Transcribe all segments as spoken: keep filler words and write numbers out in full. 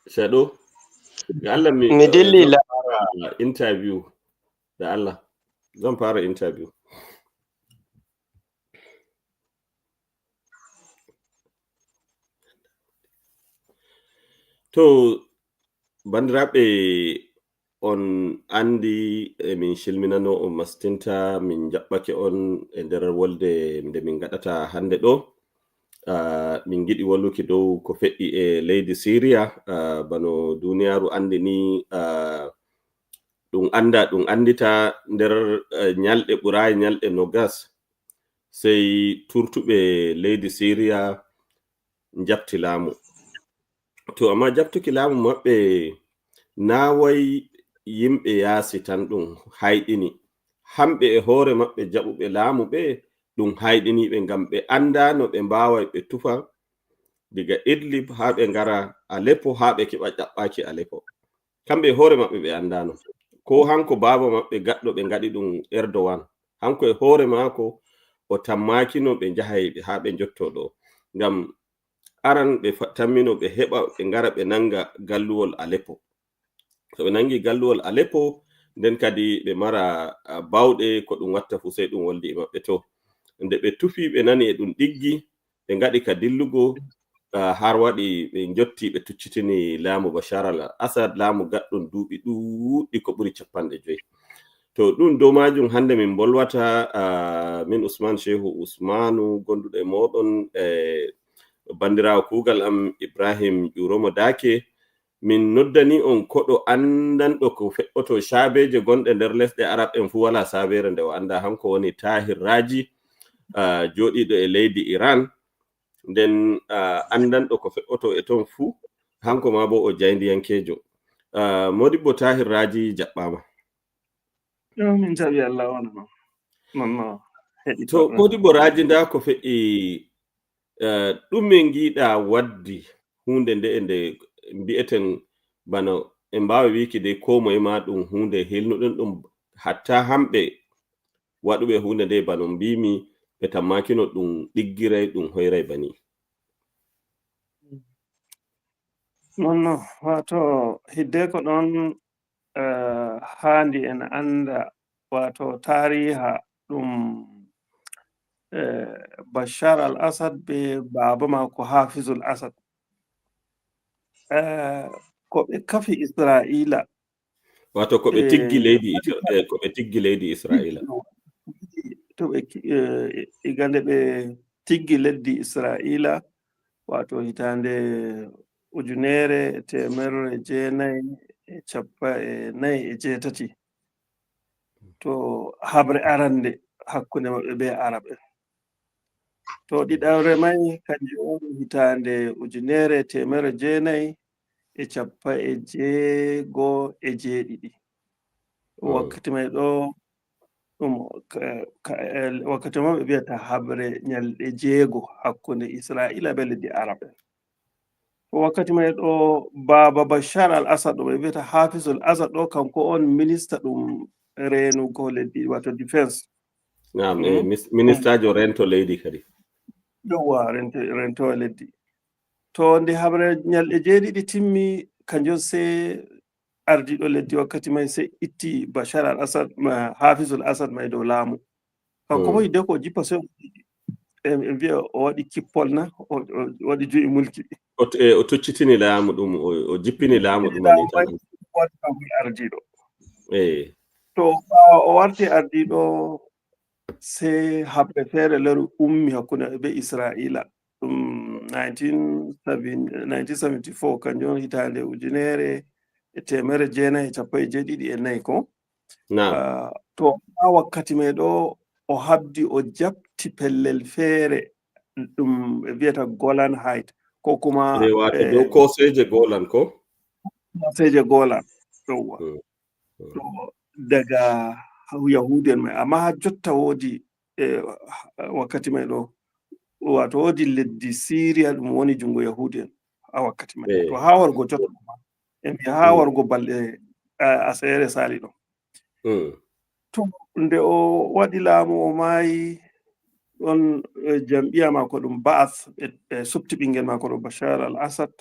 Shadow. Da Allah mi, mi dilli la fara interview. Da Allah. Zan fara interview. To, bandiraɓe, on anndi, e min cilminano on mastinta, min jaɓɓake on e nder wolde nde min ngaɗata hannde ɗo. Ah, min ngiɗi wolluki dow ko feƴƴi e leydi Siriya, ah, bano duniyaaru anndi ni, ah, ɗum annda, ɗum anndita nder, eh, ñalɗe ɓuraayi ñalɗe nogas, sey turtuɓe leydi Siriya njaɓti laamu. To, amma jaɓtuki laamu maɓɓe naaway yimɓe yaasi tan ɗum hayɗini. Hamɓe e hoore maɓɓe jaɓuɓe laamu ɓe, ɗum hayɗini ɓe, ngam ɓe anndaano ɓe mbaaway ɓe tufa diga Idlib haa ɓe ngara Aleppo, haa ɓe keɓa ƴaɓɓaaki Aleppo. Kamɓe e hoore maɓɓe ɓe anndaano. Ko hanko baaba maɓɓe gaɗɗo ɓe ngaɗi ɗum Erdogan. Hanko e hoore maako o tammaakino ɓe njahay ɓe haa ɓe njotto ɗo. Ngam aran ɓe fa-, tammino ɓe heɓa ɓe ngara ɓe nanga galluwol Aleppo. To ɓe nangi galluwol Aleppo, nden kadi ɓe mara, ah, bawɗe ko ɗum watta fuu sey ɗum woldi e maɓɓe to. Nde ɓe tufi ɓe nani e ɗum ɗiggi, ɓe ngaɗi ka dillugo, ah, har waɗi ɓe njotti ɓe tuccitini laamu Bashar al-Assad, laamu gaɗɗum duuɓi ɗuuɗɗi ko ɓuri capanɗe joyi. To ɗum dow maajum hannde min mbolwata, ah, min Usman Shehu Usmanu gonduɗo e mooɗon, e banndiraawo kuugal am Ibrahim Ƴuromo Daake. Min noddani on koɗo anndanɗo ko feƴƴoto caabeeje gonɗe nder lesɗe Arab en fuu walaa saabeere nde o anndaa. Hanko woni Tahir Raji, ah, jooɗiiɗo e leydi Iran. Nden, ah, anndanɗo ko feƴƴoto e ton fuu, hanko maa boo o jaayndiyankeejo. Ah, Modibbo Tahir Raji jaɓɓaama. Yo, min jaɓi Allah on no. Non no. Heɗi to, to. Modibbo Raji, ndaa ko feƴƴi, eh, ɗum min ngiɗa waddi huunde nde, nde mbi'eten bano en mbaawi wiiki de koo moye ma ɗum huunde helnuɗen ɗum hatta hamɓe waɗuɓe huunde nde bano mbiimi ɓe tammaakino ɗum ɗiggiray, ɗum hoyray bani. Non no, waato hiddeko ɗon, eh, haandi en annda, waato taariha ɗum, eh, Bashar al-Assad be baaba maako Hafizul Assad. Eh, ko ɓe kafi Isra'iila. Waato ko ɓe tiggi leydi Ita-, eh, ko ɓe tiggi leydi Isra'iila. To ɓe ki-, eh, igande ɓe tiggi leddi Isra'iila, waato hitaande ujunere e teemerre jeenayi e cappa e nayi e jeetati. To haɓre arande hakkunde maɓɓe be Arab en. To ɗiɗawre may, kanjum on hitaande ujunere e teemerre jeenayi e cappa e jeego e jeeɗiɗi. Mm. Wakkati may ɗo, ɗum ka, ka, eh, wakkati mo ɓe mbiyata haɓre ñalɗe jeego hakkunde Isra'iila be leddi Arab en. Wakkati may ɗo, baaba Bashar al-Assad ɗo ɓe mbiyata Hafizul Assad ɗo, kanko on minista ɗum reenugo leddi, wato defense. Naam, eh, mm, mis-, ministaajo rento leydi kadi. Yowwa, rento, rento leddi. To nde haɓre ñalɗe jeeɗiɗi timmi, kanjum se ardiiɗo leddi wakkati may se itti Bashar al-Assad, ma, Hafizul Assad may dow laamu. Kanko, mm, mo yiɗde ko jippa se, en, en mbiya o waɗi kippol na, o, o waɗi juuɗe mulki. O t-, e, o toccitini laamu ɗum, o, o jippini laamu ɗum. Laamu may waɗi kanko ardiiɗo. Eh. To ɓaawo o warti ardiiɗo, se haɓre feere lori ummi hakkunde be Isra'iila. Ɗum nineteen seventy, nineteen seventy-four, kanjum on hitaande ujunere e teemerre jeenayi e cappanɗe jeeɗiɗi e nayi ko. Naam. Ah, to haa wakkati may ɗo, o habdi o jaɓti pellel feere ɗum ɓe mbiyata Golan Height, ko kuma, eh, wato, eh, dow kooseeje Golan ko? Kooseeje Golan, yowwa. Hmm. To daga Yahuudi'en may. Amma haa jotta woodi, eh, wakkati may ɗo, wato woodi leddi Siriya ɗum woni junngo Yahuudi'en haa wakkati may. Eh. To haa wargo jotta, en mbiya haa, hmm, wargo balɗe, eh, aseere saali ɗo. Hmm. To nde o waɗi laamu, o maayi, ɗon, eh, jam'iya maako ɗum Ba'ath, ɓe, ɓe suɓti ɓinngel maako ɗo Bashar al-Assad.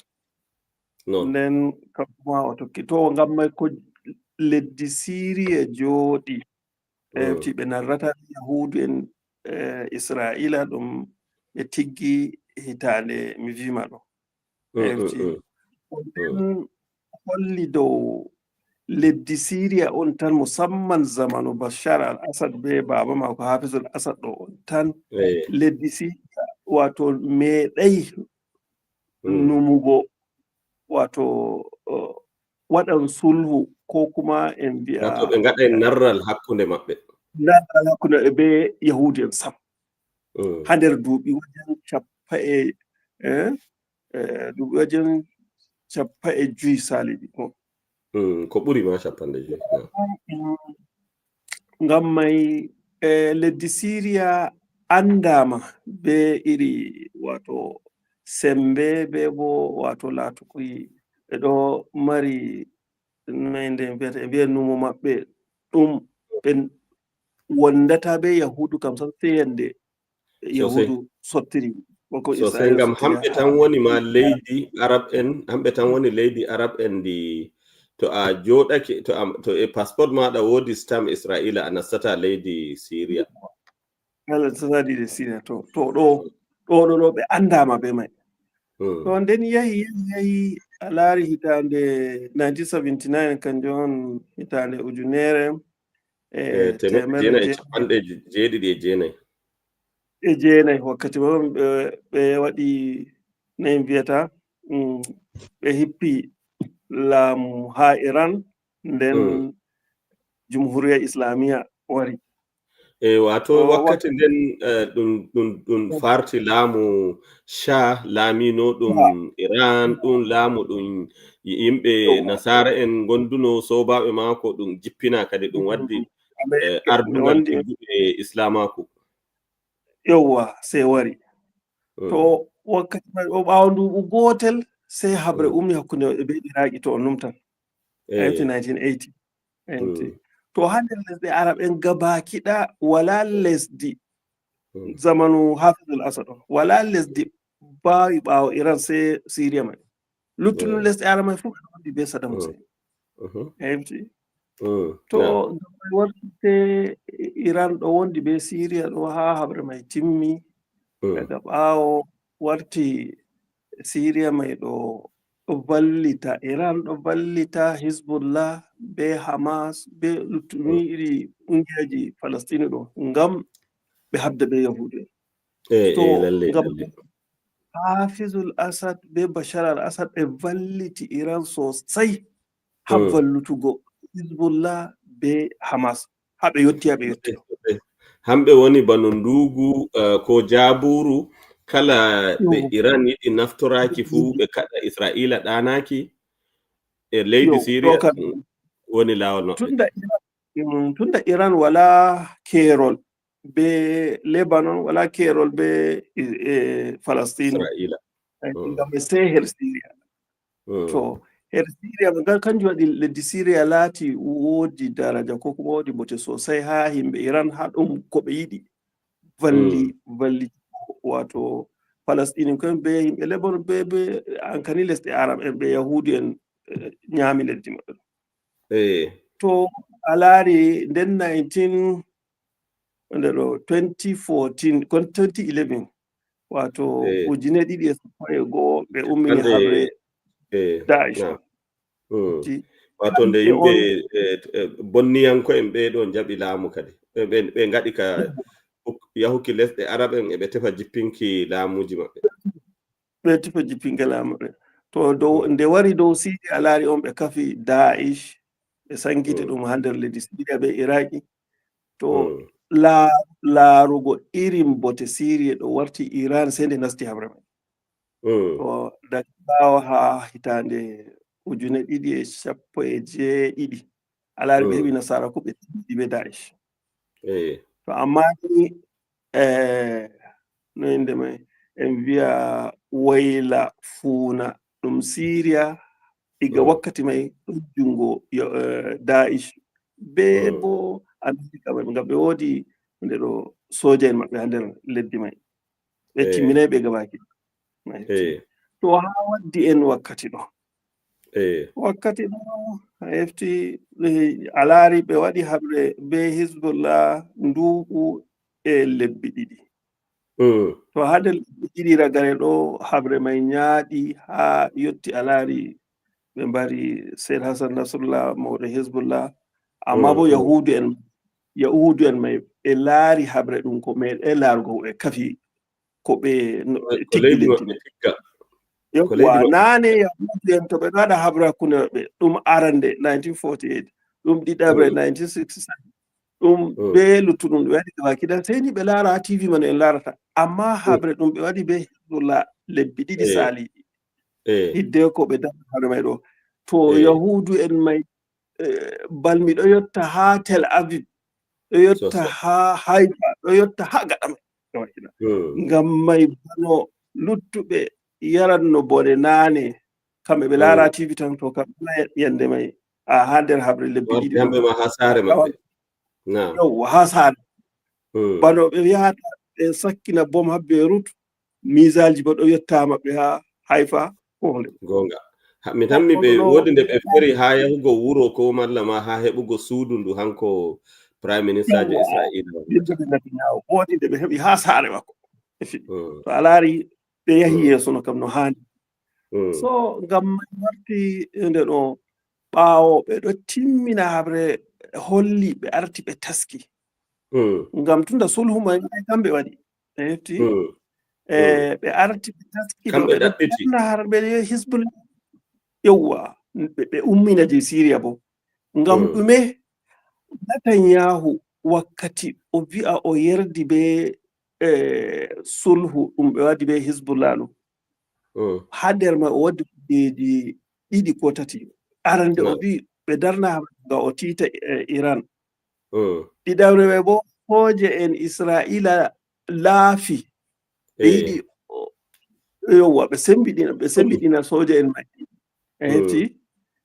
Non. Nden kanko ma o tokki to ngam may ko leddi Siriya jooɗi. Efti ɓe narrata Yahudu en Israila ɗum ɓe tiggi hitaande mi vima ɗo. Efti nden holli dow leddi Siriya on tan, musamman zamanu Bashar al-Assad be baba mako Hafiz al-Assad ɗo on tan, leddi Siriya wato meɗai numugo wato waɗan sulhu ko kuma en mbiya wato ɓe ngaɗa narral hakkunde maɓɓe, narral hakkunde maɓɓe be Yahudu en sam ha nder duuɓi wajen cappa e eh, duuɓi wajen cappa e juy saliɗi ko ko ɓuri ma cappanɗe juy. Ngam may e leddi Siriya andama be iri wato sembe be bo wato latukuyi ɓe ɗo mari noyde mbiyata e mbiya numo maɓɓe ɗum ɓe wondata be Yahudu kam sam sey yande Yahudu sottiri. Sosai ngam hamɓe tan woni ma leydi Arab en, hamɓe tan woni leydi Arab en ndi to a joɗake to am to e passport maɗa wodi stamp Israila a nastata leydi Syria. Ala nastata leydi Syria to to ɗo ɗo ɗo ɗo ɓe andama be mai. To nden yahi yahi yahi a laari hitaande nineteen seventy-nine kanjum on hitaande ujunere e teemeɗɗe jeenayi e capanɗe jeeɗiɗi e jeenayi. E jeenayi wakkati man ɓe waɗi nayi mbiyata ɓe hippi laamu haa Iran nden jumhuriya islamiya wari. E wato wakkati nden ɗum ɗum ɗum farti laamu Shah laamino ɗum Iran ɗum laamu ɗum yimɓe nasara en gonduno sobaɓe mako ɗum jippina kadi ɗum waddi ardungal tigguɓe islamaaku. Yowwa sey wari to wakkati man o ɓaawo nduuɓu gootel sey haɓre ummi hakkunde maɓɓe be Iraki to o numtan. Enti nineteen eighty enti to haa nder lesɗe Arab en gabaaki ɗaya walaa lesdi zamanu Hafizul Asad on walaa lesdi baawi ɓaawo Iran sey Siriya may. Luttuɗum lesɗe Arab may fof ɓe wondi be Saddam Hussein. Hewti to wartite Iran ɗo wondi be Siriya ɗo haa haɓre may timmi. Daga ɓaawo warti Siriya may ɗo ɗo vallita Iran ɗo vallita Hizbullah be Hamas be luttuɗum iri ƙungiyaji Falastinu ɗo ngam ɓe habda be Yahudu en. To ngam Hafizul Asad be Bashar al Asad ɓe valliti Iran sosai ha vallutugo Hizbullah be Hamas ha ɓe yotti ha ɓe yotti. Hamɓe woni bano ndugu ko jaburu kala ɓe Iran yiɗi naftoraki fu ɓe kaɗa Israila ɗanaki e leydi Syria woni lawol maɓɓe. Tunda Iran wala kerol be Lebanon wala kerol be e Falastinu ngam e sey her Syria. To her Syria ngal kanjum waɗi leddi Syria laati woodi daraja ko kuma woodi bote sosai ha himɓe Iran ha ɗum ko ɓe yiɗi valli valli wato Falastini ko en be himɓe Lebanon be be ankani lesɗe Arab en be Yahudu en nyami leddi maɓɓe. To a laari nden nineteen nde ɗo twenty fourteen kon twenty eleven wato ujine ɗiɗi e sappo e go'o ɓe ummini habre Daesh. Wato nde yimɓe bonniyanko en ɓe ɗo jaɓi laamu kadi ɓe ngaɗi ka yahuki lesɗe Arab en eɓe tefa jippinki laamuji maɓɓe. Ɓe tefa jippinki laamu maɓɓe to dow nde wari dow Siriya a laari on ɓe kafi Daesh ɓe sangiti ɗum ha nder leddi Siriya be Iraki. To laarugo irin bote Siriya ɗo warti Iran sey nde nasti habre mai. To daga ɓaawo ha hitaande ujune ɗiɗi e sappo e jeeɗiɗi a laari ɓe heɓi nasara ko ɓe tiggi be Daesh. To amma ni eh, no inde mai en mbiya wayla fuuna ɗum Siriya iga wakkati mai ɗum jungo Daesh be bo Amerika mai ngam ɓe woodi nde ɗo soja en maɓɓe ha nder leddi mai ɓe timminai ɓe gabaki. To ha waddi en wakkati ɗo Eh. Wakkati ɗo a hefti, eh, a laari ɓe waɗi haɓre be Hizbullah nduuɓu e lebbi ɗiɗi. Mm. To haa nder lebbi ɗiɗi ragare ɗo, haɓre may ñaaɗi haa yotti a laari ɓe mbari Sayyid Hassan Nasrullah, mawɗo Hizbullah. Amma Mm, bo mm. Yahuudu en, Yahuudu en may ɓe laari haɓre ɗum ko meeɗay laarugo ɓe kafi ko ɓe no- Ko tiggi leydi leddi maɓɓe may. tigga. Yawwa, leydi maɓɓe. Naane Yahuudu en to ɓe ɗo waɗa haɓre hakkunde maɓɓe, ɗum arande nineteen forty-eight, ɗum ɗiɗaɓre Mm. nineteen sixty-seven, ɗum Mm. be luttuɗum ɓe waɗi gabaki ɗaya, sey ni ɓe laara haa T V man en laarata. Amma Mm. haɓre ɗum ɓe waɗi be Hizbullah lebbi ɗiɗi Eh. saaliiɗi. Eh. Hidde ko ɓe darni haɓre may ɗo. To Eh. Yahuudu en may, eh, balmi ɗo yotta haa Tel Aviv, ɗo yotta Sosai. haa Haifa, ɗo yotta haa gaɗa may. Ɗo waɗi na. Mm. Ngam may bano luttuɓe yaranno bone naane, kamɓe ɓe Mm. laara T V tan to kam na yande may. A haa nder haɓre lebbi Warti ɗiɗi hamɓe ɗum. ma haa saare Awa, maɓɓe. Na. yawwa, haa saare. Mm. Bano ɓe yahata ɓe sakkina bom haa Beirut, misalji bo ɗo yotta maɓɓe haa Haifa, ko hunde. Gonga. Ha, mi tammi ɓe Kono woodi nde ɓe feri haa yahugo wuro ko malla ma haa heɓugo suudu ndu hanko Prime Minister je Yawwa. Isra'ila. Benjamin Netanyahu, woodi nde ɓe heɓi haa saare makko. E fi-, Mm. to a laari ɓe yahi Mm. yeeso no kam no haani. Mm. So ngam may warti nde ɗo ɓaawo ɓe ɗo timmina haɓre holli ɓe arti ɓe taski. Mm. Ngam tunda sulhu man ay kamɓe waɗi. A hefti? Mm. E, ɓe arti ɓe taski ɗo Kamɓe ɓe ɗo ɗaɓɓiti. darna har ɓe Hizbullah. Yawwa, ɓe, ɓe ummina je Siriya bo. Ngam Mm. ɗume Netanyahu wakkati o vi'a o yerdi be, e, sulhu ɗum ɓe waɗi be Hizbullah ɗo. Mm. Haa nder may o waddi kujeeji ɗiɗi ko tati. Arande o vi'i ɓe darna nga o tiita, e, Iran. Mm. Ɗiɗawre may bo sooje en Isra'ila laafi. Ɓe yiɗi o-, yawwa, ɓe sembiɗina, ɓe sembiɗina sooje en may. A hefti?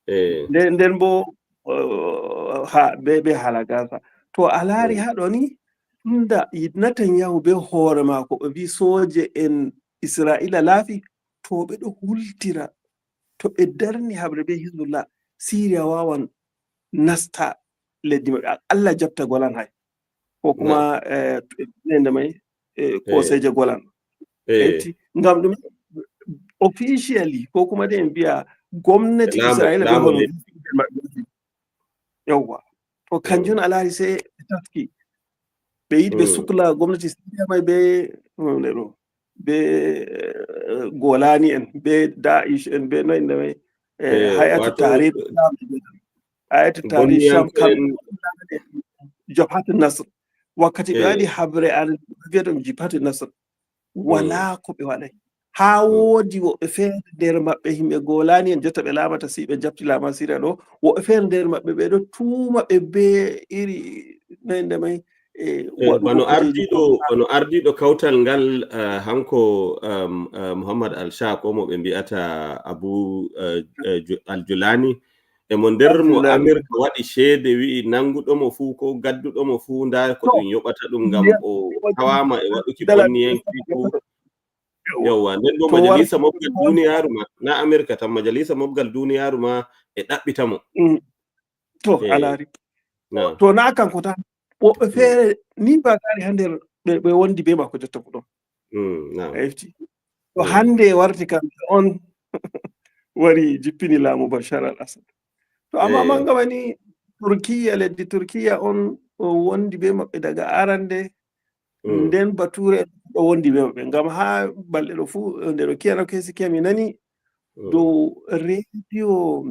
Eh. Nden, nden bo, uh, ha, be, be hala Gaza. To a laari haɗo ni, tunda Netanyahu be hoore maako, ɓe vi sooje en Isra'ila laafi, to ɓe ɗo hultira, to ɓe darni haɓre be Hizbullah, Siriya wawan nasta leddi maɓɓe. A-, Allah jaɓta Golan hay. Ko kuma, eh, nende may, eh, koseeje Golan. Eh. Eti, ngam ɗum officially, ko kuma de en mbiya gomnati Isra'ila be hono maɓɓe. Yawwa. To kanjum a laari sey ɓe taski. Ɓe yiɗi ɓe sukla gomnati Siriya may be, hunde ɗo, be, eh, Golani en, be Daesh en, be no innde may, eh, Hayatu Tahrir Islam. Ayatu Tahrir Sham kam, Jabhat Nasr. Wakkati ɓe waɗi haɓre an, ɓe vi'a ɗum Jabhat Nasr. Walaa ko ɓe waɗay. Haa woodi woɓɓe feere nder maɓɓe, yimɓe Golani en jotta ɓe laamata si ɓe jaɓti laama Siriya ɗo, woɓɓe feere nder maɓɓe ɓe ɗo tuuma ɓe be iri nande may, eh, waɗugo bano kujeeji ardiiɗo, bano ardiiɗo kawtal ngal, eh, hanko, um, eh, Muhammad Al Shah, ko mo ɓe mbi'ata Abu, eh, eh, Ju-, Al Julani, e mo nder mo Amirka waɗi ceede, wi'i nanguɗo mo fuu ko gadduɗo mo fuu, ndaa ko ɗum yoɓata ɗum ngam o tawaama e waɗuki bonniyanki fuu. Yawwa, nden bo majalisa mobgal duniyaaru ma, na Amirka tan, majalisa mobgal duniyaaru ma e ɗaɓɓita mo. Mm. To, a laari. To, na kanko tan. Woɓɓe feere ni ba kaari haa nder ɓe, ɓe wondi be maako jotta ko ɗon. Mm, na. A hefti. To hannde warti kamɓe on wari jippini laamu Bashar al-Assad. To, amma manga wani Turkiya, leddi Turkiya on o wondi be maɓɓe daga arande. Mm. Nden Bature en ɗo wondi be maɓɓe. Ngam haa balɗe ɗo fuu, nde ɗo kiyana ko hesi kiya mi nani dow rediyo,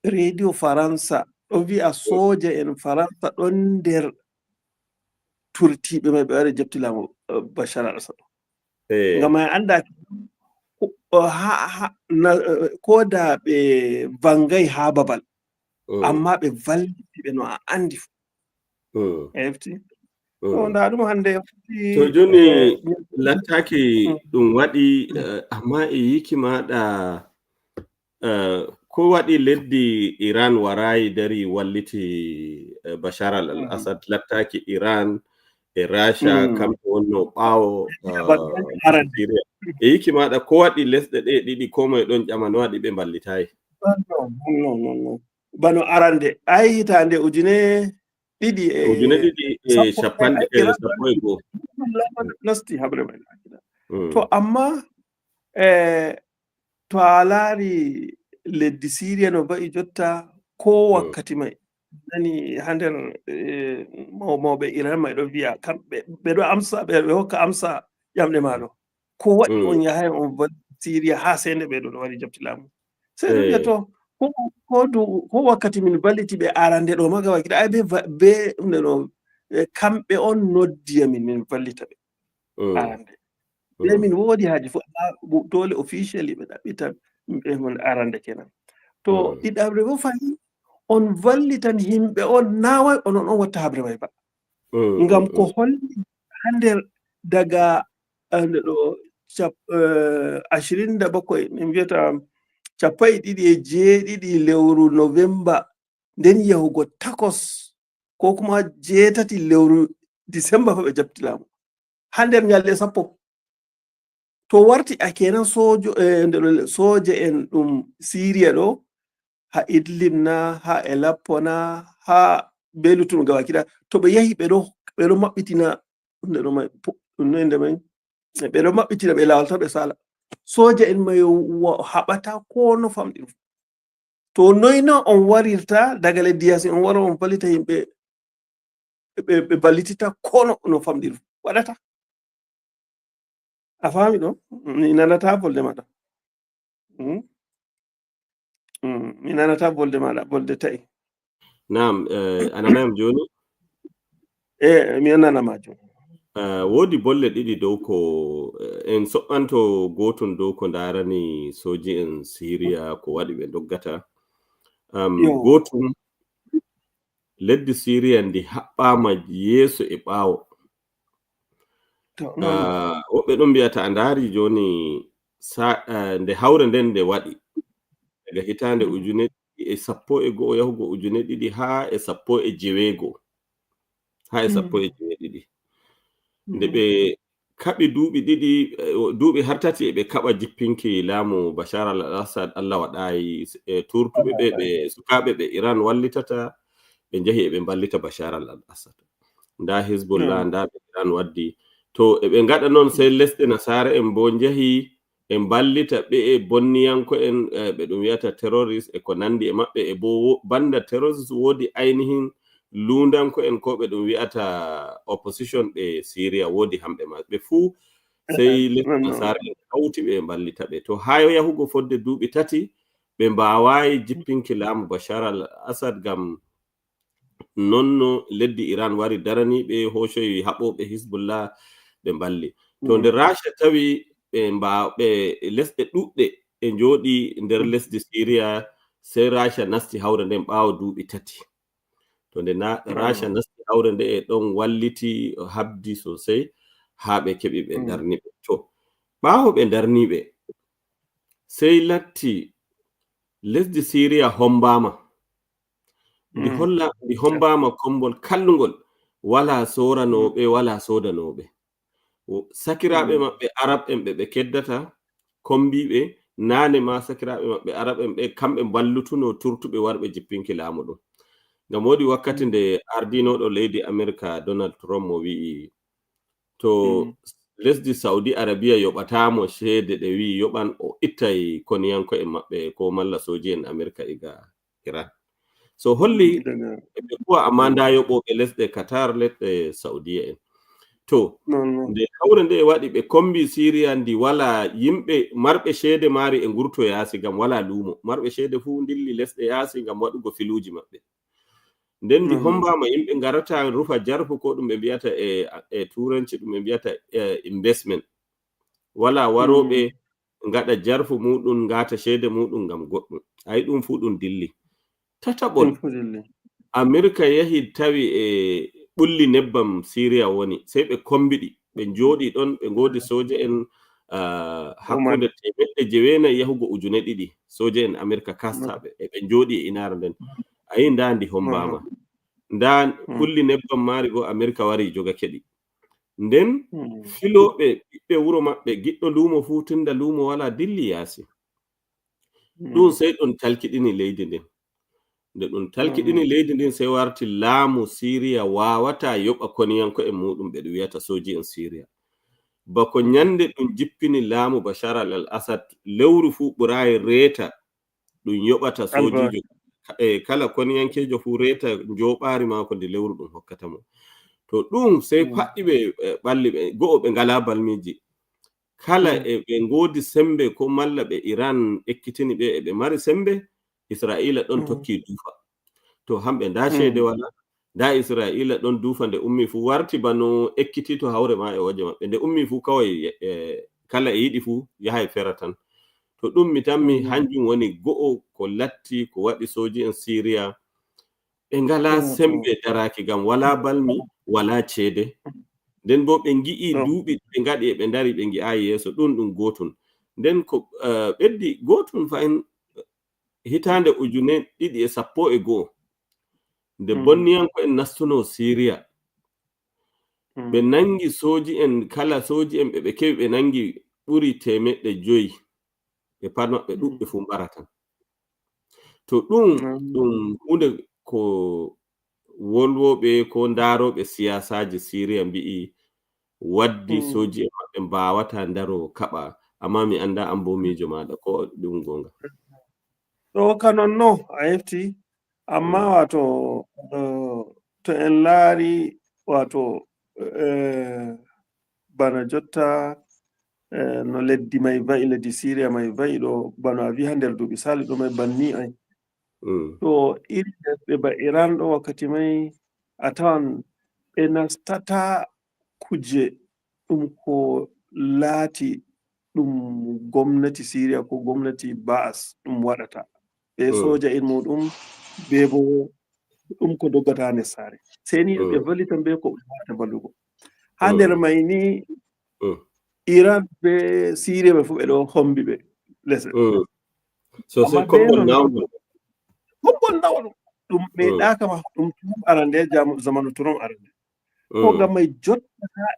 rediyo Faransa ɗo vi'a sooja en Faransa ɗon nder turtiiɓe may ɓe wari jaɓti laamu, eh, Bashar al-Assad. Eh. Ngam ay annda ko, ha, ha, na, eh, ko da ɓe vangay ha babal, mm, amma ɓe valliti ɓe no a anndi fu. Mm. A hefti? Mm. To, nda ɗum hannde. To, joni, eh, lattaaki, mm, ɗum waɗi, mm, eh, amma e yiiki maɗa, eh, ko waɗi leddi Iran warayi dari walliti, eh, Bashar al, al, mm, Assad, lattaaki Iran e Rasha, mm, kamɓe wonno ɓaawo, eh, Syria. E yiiki maɗa, ko waɗi lesɗe ɗe ɗiɗi, ko moye ɗon ƴama no waɗi ɓe mballitayi? Non, non, non, non. Bano arande, ay hitaande ujune ɗiɗi e Ujune ɗiɗi e sappo, capanɗe, e, e, Iran sappo e go'o. Nasti haɓre may. Mm. To amma, e, to a laari leddi Siriya no va'i jotta, ko Mm. wakkati may nani haa nder, e, maw-, mawɓe Iran may ɗo vi'a, kamɓe, ɓe ɗo amsa, ɓe, ɓe hokka amsa ƴamɗe ma ɗo. Ko waɗi Mm. on yahay on valli Siriya haa seende ɓe ɗo waɗi jaɓti laamu? Sey ɗum Eh. wi'a to, ko, ko du-, ko wakkati min valliti ɓe arande ɗo ma ga wakkati ay be va-, be nde no, e, kamɓe on noddi amin min vallita ɓe Mm. arande. Be Mm. min woodi haaje fof, amma bu-, dole officially ɓe ɗaɓɓita yimɓe mon arande kenan. To Mm. ɗiɗaɓre bo fahin, on vallitan yimɓe on, na way onon on watta haɓre may ba. Mm, Ngam mm, ko mm. holli haa nder daga, eh, nde ɗo cap-, eh, ashirin da bakwai, min mbiyata cappanɗe ɗiɗi e jeeɗiɗi lewru Novemba, nden yahugo takwas, ko kuma jeetati lewru Disemba fa ɓe jaɓti laamu. Haa nder nyalɗe sappo. To warti a kenan sojo, eh, nde ɗo sooje en ɗum Siriya ɗo, haa Idlib na, haa Aleppo na, haa be luttuɗum gabaki ɗaya. To ɓe yahi ɓe ɗo, ɓe ɗo maɓɓitina, nde ɗo may, po-, ɗum no innde may? Ɓe ɗo maɓɓitina ɓe laawol tan ɓe saala. Sooje en may wa-, haɓata ko no famɗi ɗum. To noy no on warirta daga leddi yaasi, on wara on vallita yimɓe, ɓe, ɓe vallitita ko no, no famɗi ɗum. Waɗata. A faami ɗo? Mi nanata volde maɗa. Hmm? Hmm, mi nanata volde maɗa, volde ta'i. Naam, eh, a nanayam jooni? Eh, mi nanama jooni. Eh, woodi bolle ɗiɗi dow ko, eh, en soɓɓanto gootun dow ko ndaarani sooji en Siriya, ko waɗi ɓe ndoggata. Am, Yo. Gootun, leddi Siriya ndi haɓɓaama yeeso e ɓaawo. To, non, non. Ah, woɓɓe ɗon mbi'a ta a ndaari jooni sa-, ah, nde hawre nden nde waɗi. Daga hitaande Mm. ujune ɗiɗi e sappo e go'o yahugo ujune ɗiɗi haa e sappo e jeweego. Haa e Mm. sappo e jeweɗiɗi. Nde Mm. ɓe kaɓi duuɓi ɗiɗi, eh, o, duuɓi har tati e ɓe kaɓa jippinki laamu Bashar al-Assad, Allah waɗaayi, eh, turtuɓe ɓe, ɓe sukaaɓe ɓe Iran wallitata, ɓe njahi e ɓe mballita Bashar al-Assad. Ndaa Hezbollah, Mm. ndaa ɓe Iran waddi. To e ɓe ngaɗa noon, sey lesɗe nasaara en boo njahi e mballita ɓe e bonniyanko'en, eh, ɓe ɗum wi'ata terrorist e ko nanndi e maɓɓe, e boo wo-, bannda terrorist woodi aynihin luundanko'en ko ɓe ɗum wi'ata opposition ɓe Siriya woodi hamɓe ma. Ɓe fuu sey lesɗe nasaara en hawti ɓe e mballita ɓe. To haa yahugo fodde duuɓi tati, ɓe mbaawaayi jippinki laamu Bashar al-Assad ngam non no leddi Iran wari darani ɓe, hoocoyi haɓooɓe Hizbullah, ɓe mballi. To Mm. nde Rasha tawi ɓe mba-, ɓe lesɗe ɗuɗɗe e njooɗi nder Mm. lesdi Siriya, sey Rasha nasti hawre nden ɓaawo duuɓi tati. To nde na-, Mm. Rasha nasti hawre nde e ɗon walliti, habdi sosai, haa ɓe keɓi ɓe Mm. ndarni ɓe. To, ɓaawo ɓe ndarni ɓe, sey latti lesdi Siriya hombaama. Ndi Mm. holla-, ndi hombaama kombol kallungol, walaa sooranooɓe, Mm. walaa soodanooɓe. Wo-, sakiraaɓe Mm. maɓɓe Arab en ɓe ɓe keddata, kombiiɓe, naane ma sakiraaɓe maɓɓe Arab en ɓe, kamɓe mballutuno turtuɓe warɓe jippinki laamu ɗum. Ngam woodi wakkati Mm. nde ardiinooɗo leydi Amerika Donald Trump mo wi'i to Mm. lesdi Saudi Arabia yoɓataa mo ceede ɗe wi'i yoɓan, o ittay koniyanko'en maɓɓe ko malla sooji'en Amerika iga Iran. So holli Mm, daga ɓe kuwa, amma Mm. ndaa yoɓooɓe lesɗe Qatar, lesɗe Saudiya en. To, Non, non. nde hawre nde waɗi, ɓe kombi Siriya ndi walaa yimɓe marɓe ceede maari e ngurto yaasi ngam walaa luumo. Marɓe ceede fuu ndilli lesɗe yaasi ngam waɗugo filuuji maɓɓe. Nden ndi Non, non. hombaama, yimɓe ngarata rufa jarfu ko ɗum ɓe mbiyata e, e turanci ɗum ɓe mbiyata, e, investment. Walaa warooɓe Mm. ngaɗa jarfu muɗum, ngaata ceede muɗum ngam goɗɗum. Ayi ɗum fuu ɗum dilli. Tataɓol, Ɗum fuu dilli. Amerika yahi tawi e ɓulli nebbam Siriya woni, sey ɓe kombiɗi, ɓe njooɗi ɗon, ɓe ngoodi sooja en, ah, Oman. hakkunde teemeɗɗe jeweenayi yahugo ujune ɗiɗi, sooja en Amerika kastaaɓe, e ɓe njooɗi e inaare nden. Ayi, ndaa ndi hombaama. Mhm. Ndaa Mm. ɓulli nebbam maari go Amerika wari jogake ɗi. Nden Mm. filooɓe ɓiɓɓe wuro maɓɓe, giɗɗo luumo fuu, tinda luumo walaa, dilli yaasi. Ɗum sey ɗum talkiɗini leydi ndin. Nde ɗum talkiɗini leydi ndin, sey warti laamu Siriya waawataa yoɓa koniyanko'en muuɗum, ɓe ɗum wiyata sooji'en Siriya. Bako nyannde ɗum jippini laamu Bashar al-Assad, lewru fuu ɓuraayi reeta ɗum yoɓata soojiijo. E kala koniyankeejo fuu reeta njooɓaari maako ndi lewru ɗum hokkata mo. To ɗum sey paɗɗi ɓe, e, ɓalli ɓe, go'o ɓe ngalaa balmiiji. Kala e ɓe ngoodi semmbe ko malla ɓe Iran ekkitini ɓe e ɓe mari semmbe, Isra'iila ɗon tokki duufa. To hamɓe ndaa ceede walaa, ndaa Isra'iila ɗon duufa nde ummi fuu warti bano ekkitii to hawre maa e wooje maɓɓe. Nde ummi fuu kaway, e, kala e yiɗi fuu yahay fera tan. To ɗum mi tammi hanjum woni go'o ko latti ko waɗi sooji'en Siriya. Ɓe ngalaa semmbe daraaki ngam walaa balmi, walaa ceede. Nden boo ɓe ngi'i duuɓi ɓe ngaɗi e ɓe ndari ɓe ngi'aayi yeeso. Ɗum ɗum gootum. Nden ko, eh, ɓeddi gootum fahin hitaande ujune ɗiɗi e sappo e go'o. Nde bonniyanko'en nastunoo Siriya, ɓe nangi sooji'en, kala sooji'en ɓe ɓe keɓi ɓe nangi ɓuri teemeɗɗe joyi. Ɓe pat maɓɓe ɗuɓɓe fuu mbara tan. To ɗum, ɗum huunde ko wolwooɓe ko ndaarooɓe siyaasaaji Siriya mbi'i waddi sooji'en maɓɓe mbaawataa ndaroo kaɓa. Amma mi anndaa an boo miijo maaɗa ko ɗum goonga. Ɗo ka non no a hefti, amma waato, eh, to en laari waato, eh, bana jotta, eh, no leddi may va'i, leddi Siriya may va'i ɗo, bana a vi'i haa nder duuɓi saali ɗo may banni ay. To iri lesɗe ba Iran ɗo wakkati may a tawan ɓe nastata kuje ɗum ko laati ɗum gomnati Siriya ko gomnati Ba'as ɗum waɗata. Ɓe soja en muɗum be bo ɗum ko doggata nder saare. Sey ni ɓe vallitan be ko ɓe wawata vallugo. Haa nder may ni Iran be Siriya ɓe fu ɓe ɗo hombi ɓe lesɗe. Sosai kombol nawol. Kombol nawol. Ɗum ɓe ɗaka ma ɗum Trump arande, zamanu Trump arande. Ko ngam may jotta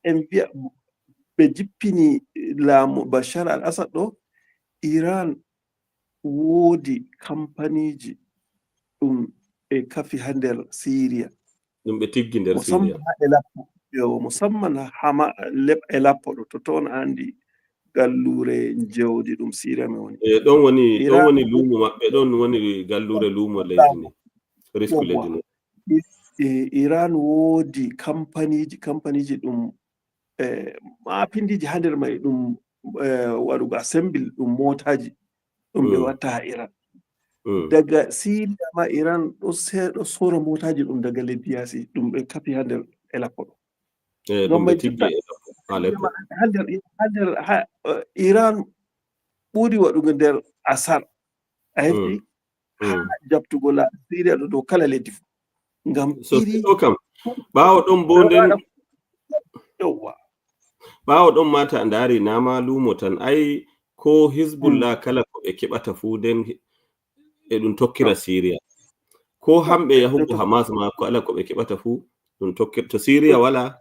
en mbi'a ɓe jippini laamu Bashar al-Assad ɗo, Iran woodi kampaniji ɗum ɓe kafi haa nder Siriya. Ɗum ɓe tiggi nder Siriya. Musamman haa Aleppo. Yo, musamman haa Hama, Lep-, Aleppo ɗo, totton andi galluure jawdi ɗum Siriya mi woni. E ɗon woni, ɗon woni luumo maɓɓe, ɗon woni galluure luumo leydi ndi. Risku leydi ndi. Iran woodi kampaniji, kampaniji ɗum, eh, mapindiji haa nder may ɗum, eh, waɗugo assemble ɗum motaji ɗum ɓe watta haa Iran. Daga Siriya ma Iran ɗo se-, ɗo sora motaji ɗum daga leddi yaasi ɗum ɓe kafi haa nder Aleppo ɗo. Eh, ɗum ɓe tiggi Aleppo. Haa nder, haa nder, haa, eh, Iran ɓuri waɗugo nder asar. A hefti? Haa jaɓtugo la Siriya ɗo dow kala leddi fu. Ngam iri kam. Ɓaawo ɗon bo nden. Yawwa. Ɓaawo ɗon ma ta ndaari na ma luumo tan. Ai ko Hizbullah kala ko ɓe keɓata fu nden e ɗum tokkira Siriya. Ko hamɓe yahugo Hamas ma kala ko ɓe keɓata fu ɗum tokkir-, to Siriya wala,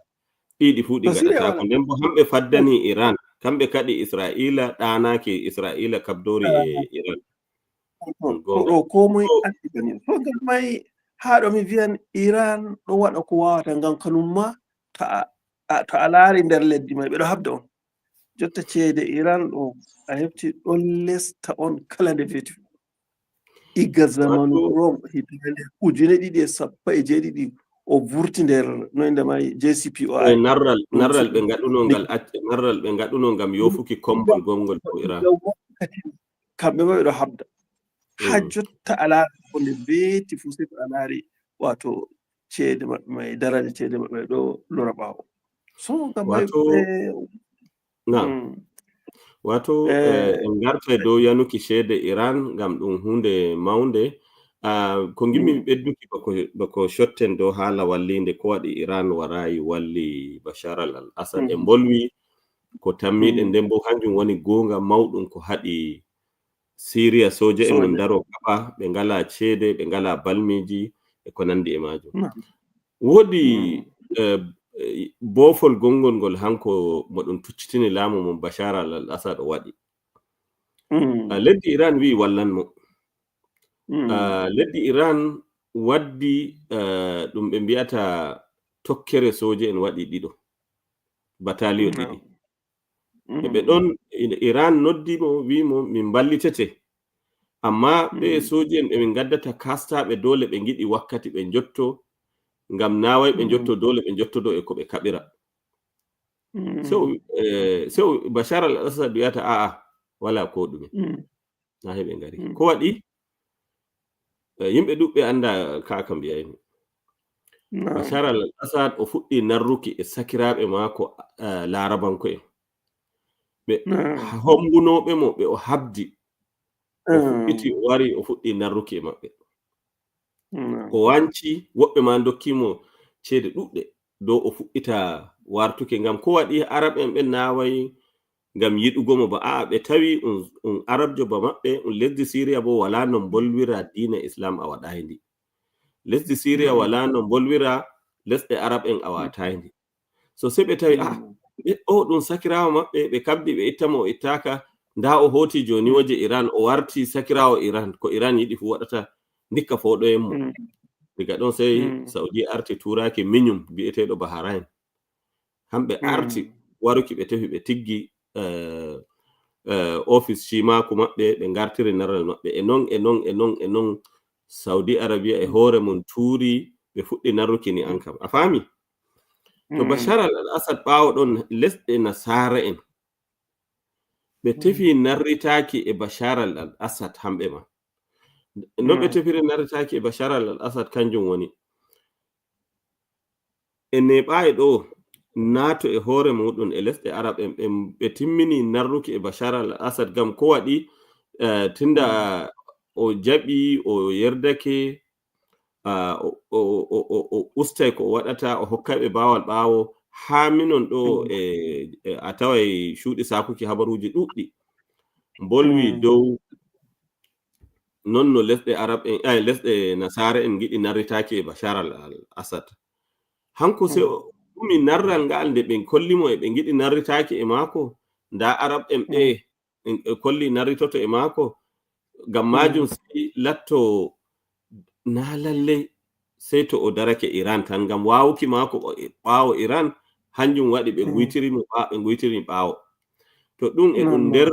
ɗiɗi fu ɗi ngaɗataako. Nden bo hamɓe faddani Iran, kamɓe kaɗi Isra'iila ɗaanaaki, Isra'iila kabdori e Iran. Ɗo ko moy andi bani. To ngam may haa ɗo mi viyan Iran ɗo waɗa ko wawata ngam kanum ma ta a, to a laari nder leddi may ɓe ɗo habda on. Jotta ceede Iran ɗo a hefti ɗon lesta on kala nde feti. Iga zamanu Trump hitande ujune ɗiɗi e sappo e jeeɗiɗi o vurti nder no innde may J C P O I. Narral, narral ɓe ngaɗuno ngal acce, narral ɓe ngaɗuno ngam yofuki kombol gongol ko Iran. Kamɓe ma ɓe ɗo habda. Haa jotta a laari ko nde beeti fu sey to a laari wato ceede maɓɓe may, daraja ceede maɓɓe ɗo lora ɓaawo. So ngam may Naam. Wato en ngartay dow yanuki ceede Iran ngam ɗum huunde mawnde. Ko ngimmi ɓedduki bako, bako cotten dow haala walliinde ko waɗi Iran waraayi walli Bashar al-Assad. En mbolwi ko tammiiɗen, nden bo kanjum woni goonga mawɗum ko haɗi Siriya, sooja en mum daro kaɓa, ɓe ngalaa ceede, ɓe ngalaa balmiiji e ko nanndi e maajum. Woodi boofol gonngol ngol hanko mo ɗum tuccitini laamu mum Bashar al-Assad o waɗi. Mm. Ah, leddi Iran wi'i wallan mo. Mm. Ah, leddi Iran waddi, ah, ɗum ɓe mbi'ata tokkere sooje en waɗi ɗiɗo, bataliyo Mm. ɗiɗi. E ɓe ɗon, I-, Iran noddi mo, wi'i mo, "Min mballitete. Amma ɓe Mm. sooje en ɓe min ngaddata kastaaɓe doole ɓe ngiɗi wakkati ɓe njotto, ngam naaway ɓe Mm. njotto doole ɓe njottodo e ko ɓe kaɓira." Mm. Sew, eh, sew Bashar al-Assad wi'ata, "A'a, wala ko ɗume." Mm. Na heɓe ngari. Mm. Ko waɗi? Eh, yimɓe ɗuɗɓe annda ka, ka mbiyaymi. Naam. Bashar al-Assad o fuɗɗi narruki e sakiraaɓe maako, eh, Laarabanko'en. Ɓe Naam. hommbunooɓe mo, ɓe o habdi. O Mm. fuɗɗiti, o wari, o fuɗɗi narruki e maɓɓe. Naam. O wanci, woɓɓe ma ndokki mo ceede ɗuɗɗe dow o fuɗɗita wartuki. Ngam ko waɗi Arab en ɓen naaway ngam yiɗugo mo ba? A'a, ɓe tawi un, un Arabjo ba maɓɓe, un lesdi Siriya bo wala no mbolwira diina Islam a waɗaay ndi. Lesdi Siriya Mm. wala no mbolwira lesɗe Arab en a Mm. waataay ndi. So se ɓe tawi, Mm. ah, ɓe, o ɗum sakiraawo maɓɓe, ɓe kabdi, ɓe itta mo, o ittaaka, nda o hooti jooni Mm. wo je Iran, o warti sakiraawo Iran, ko Iran yiɗi fu waɗata, ndikka fooɗoyen mo. Mm. Diga ɗon sey Mm. Saudi arti tuuraaki miñum bi'eteeɗo Bahrain. Hamɓe Mm. arti waruki, ɓe tefi, ɓe tiggi, eh, eh, ofis cimaaku maɓɓe, ɓe ngartiri naral maɓɓe. E non, e non, e non, e non, Saudi Arabia e Mm. hoore mum tuuri, ɓe fuɗɗi narruki ni an kam. A faami? To Mm. Bashar al-Assad ɓaawo ɗon, lesɗe Nasaara en, ɓe Mm. tefi narritaaki e Bashar al-Assad hamɓe ma. No ɓe Mm. tefiri narritaaki e Bashar al-Assad, kanjum woni, e neeɓaayi ɗo naato e hoore muɗum e lesɗe Arab en, ɓe, ɓe timmini narruki e Bashar al-Assad, ngam ko waɗi, eh, tinda Mm. o jaɓi, o yerdake, ah, o, o, o, o, o ustay ko o waɗata, o hokkay ɓe baawal ɓaawo, haa minon ɗo Mm. e, e a taway cuuɗi saakuki habaruuji ɗuɗɗi mbolwi Mm. dow non no lesɗe Arab en, ay, lesɗe Nasaara en ngiɗi narritaaki e Bashar al, al-Assad. Hanko se Mm. o ɗumi narral ngal nde ɓe kolli mo e ɓe ngiɗi narritaaki e maako, nda Arab en ɓe Mm. en, e kolli narritoto e maako. Ngam Mm. maajum sey latto na lalley sey to o darake Iran tan, ngam waawuki maako o, e ɓaawo Iran, hanjum waɗi ɓe Mm. nguytiri mo ɓa-, ɓe nguytiri ɓaawo. To ɗum e ɗum Mm. nder,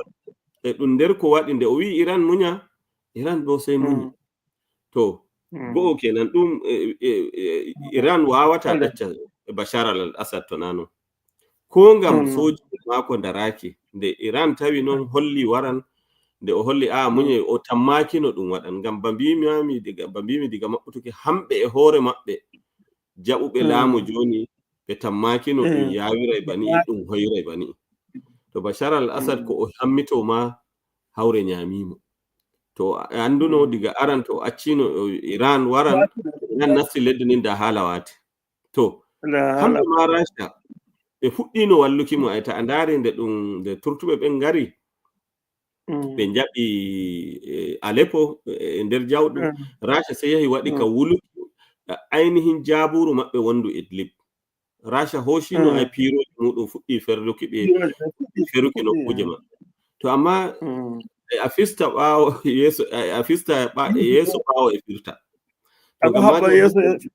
e ɗum nder ko waɗi nde o wi'i Iran munya, Iran bo sey munyi. Mm. To, Mm. go'o kenan, ɗum, e, e, e, Iran waawata Hande. ɗacca Bashar al-Assad to na non. Ko ngam Mm. sooji maako daraaki. Nde Iran tawi non holli waran, nde o holli, a, munye, Mm. o tammaaki no ɗum waɗan. Ngam ba mbimi, mi diga, ba mbimi diga maɓɓutuki, hamɓe e hoore maɓɓe, jaɓuɓe Mm. laamu jooni, ɓe tammaaki no ɗum Mm. yaawiray bani, Ba- ɗum hoyray bani. To Bashar al-Assad Mm. ko o hammito ma, hawre nyaami mo. To a annduno Mm. diga aran, to o accino, o, Iran waran, Wato Iran nasti leddi ndin da haala waati. To, Nda haala hamɓe ma Rasha, ɓe fuɗɗino walluki mo, ay, ta a ndaari nde ɗum, nde turtuɓe ɓen ngari, Mm. ɓe njaɓi, eh, Aleppo, eh, e nder jawɗum. Mm. Rasha sey yahi waɗi ka Mm. wuluki, a-, aynihin jaabuuru maɓɓe wondu Idlib. Rasha hoocino Mm. ay piirooji muɗum fuɗɗi ferluki ɓe, Piirooji ɓe fuɗɗi feruki fuɗɗi, nokkuuje mm. maɓɓe. To amma, Mm. e a fista ɓaawo yeeso, e a fista ɓa-, Mm. yeeso ɓaawo e firta. To Ako ngam haɓɓa maajum yeeso, hanko yeeso.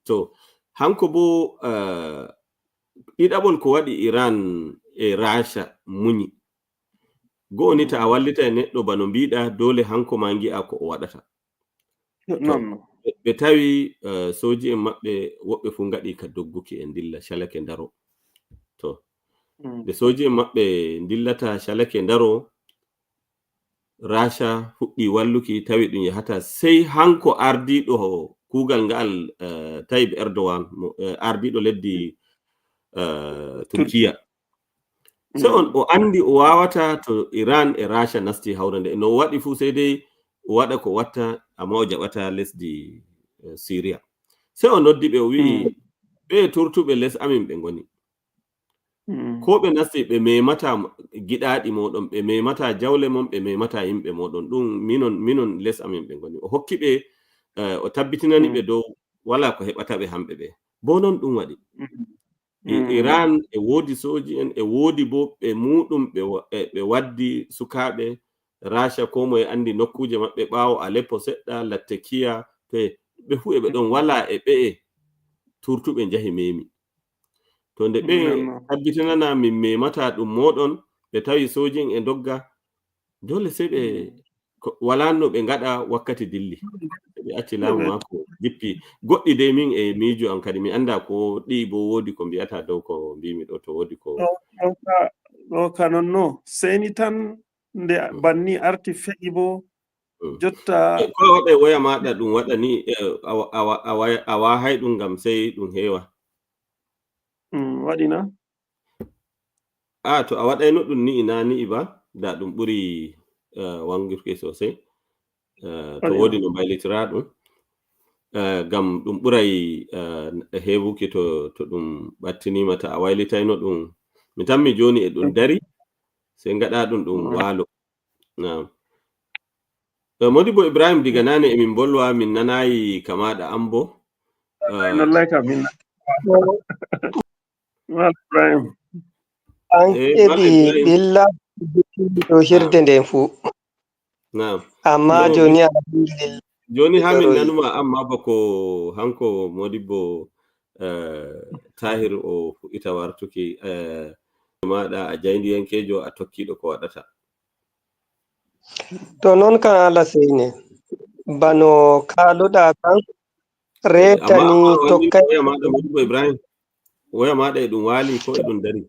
To, hanko bo, eh, ɗiɗaɓol ko waɗi Iran e Rasha munyi. Go'o ni, ta a wallitay neɗɗo bano mbiɗa, doole hanko ma ngi'a ko o waɗata. To, Non, non. ɓe, ɓe tawi, eh, sooji'en maɓɓe woɓɓe fu ngaɗi ka dogguki e ndilla, calake ndaro. To, Mm. nde sooji'en maɓɓe ndillata calake ndaro, Rasha fuɗɗi walluki, tawi ɗum yahata, sey hanko ardiiɗo kuugal ngal, eh, Tayyip Erdogan, mo, eh, ardiiɗo leddi, eh, Turkiya. Sey on Mm. o andi o waawata to Iran e Rasha nasti hawrande. No o waɗi fu, sey dey o waɗa ko watta, amma o jaɓata lesdi, eh, Siriya. Sey o noddi ɓe, o wi'i, Mm. "Ɓe turtuɓe les amin ɓe ngoni." Mm. Ko ɓe nasti, ɓe memata giɗaaɗi mooɗon, ɓe memata jawle mon, ɓe memata yimɓe mooɗon. Ɗum minon, minon les amin ɓe ngoni. O hokki ɓe, eh, o tabbitinani Mm. ɓe dow wala ko heɓata ɓe hamɓe ɓe. Bo non ɗum waɗi. Mm. I- Mm. Iran e woodi sooji en, e woodi bo ɓe muuɗum ɓe wa- e- ɓe waddi sukaaɓe Rasha, ko moye anndi nokkuuje maɓɓe ɓaawo Aleppo seɗɗa, Latakia, to e- ɓe fuu e ɓe ɗon wala e ɓe'e turtuɓe njahi memi. To nde ɓe Nonno. tabbitinana min memata ɗum mooɗon, ɓe tawi sooji en e ndogga, dole sey ɓe Mm. ko- wala no ɓe ngaɗa wakkati dilli. Ɓe acci laamu Mm. maako jippi. Goɗɗi dey min e miijo am kadi mi annda ko ɗi bo woodi ko mbi'ata dow ko mbimi ɗo to woodi ko. Ɗo ɗo ka ɗo ka nonno seni tan nde Mm. banni arti feƴi bo Mm. jotta. Eh, ko a waɗa e woya maɗa ɗum waɗa ni eh, awa awa awa awa hay ɗum ngam sey ɗum heewa. Mm, waɗi na? A to a waɗayno ɗum ni'i na ni'i ba da ɗum ɓuri eh, wangirki sosai. Eh, to Waɗi na? Wodi no mbaylitira ɗum eh, ngam ɗum ɓuray eh, heewuki to to ɗum ɓattinima ta a waylitayno ɗum. Mi tammi joni e ɗum dari sey ngaɗa ɗum ɗum Mm. waalo. Naam. Eh, Modibo Ibrahim diga nane emin mbolwa min nanayi kamaɗa ambo. Eh, Wallahi kam min Mal Ibrahim. An Eh, Mal keɓi Ibrahim. Ɓilla ɗo hirde nden fuu. Naam. Amma Yo, joni alhamdulillah. Joni ha min Garoyi. Nanuma amma bako hanko Modibo eh, Tahir o fuɗɗita wartuki eh, maɗa a jayndiyankejo a tokkiɗo ko waɗata. To non kan ala seyne. Bano kaluɗa kan Eh, amma retani amma wallin tokkay. Woya maɗa Modibo Ibrahim. Woya maɗa e ɗum waali ko e ɗum dari.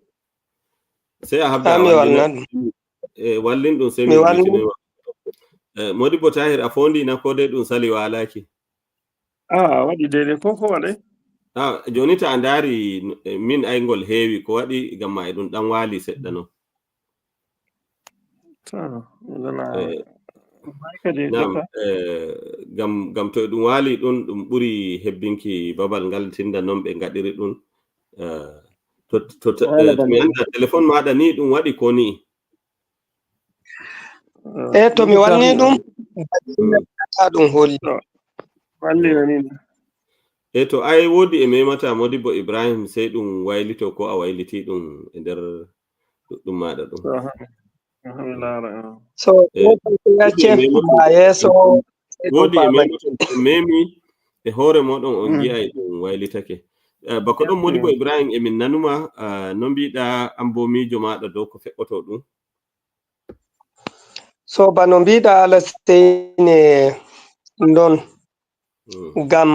Sey a habda a Ami wallina. Walnan. E wallin ɗum sey Mi min wallin. Witinoy ma. Eh, Modibo Tahir a fondi na ko dai ɗum sali waalaki. Ah, waɗi daidai ko ko waɗai? Ah, joni ta a ndaari eh, min ay ngol heewi ko waɗi ngam ma e ɗum ɗan waali seɗɗa non. To, wala Eh, barka dai Naam, duka. Eh, ngam ngam to e ɗum waali ɗum ɗum ɓuri hebbinki babal ngal tinda non ɓe ngaɗiri ɗum. Eh, to to to- Wala eh, to mi bane. Anda telefon maɗa ni ɗum waɗi ko ni. Eh, to mi wanni ɗum, Mm. Ɗum holli. To, walli na ni. E to ay wodi e memata Modibo Ibrahim sey ɗum waylito ko a wayliti ɗum e nder ɗuɗɗum maɗa ɗum. To, aha. Aha, mi laara, ah. So Eh, ko ya wodi e chef memata- ma yeso. Wodi e memata to memi e hoore moɗon on Mm. Gi'ay ɗum waylitake. Eh, bako ɗon Modibo Mm. Ibrahim emin nanuma ah, no mbiɗa ambo miijo maɗa dow ko feɓɓoto ɗum. So bano mbiɗa ala seyne ndon Mm. Ngam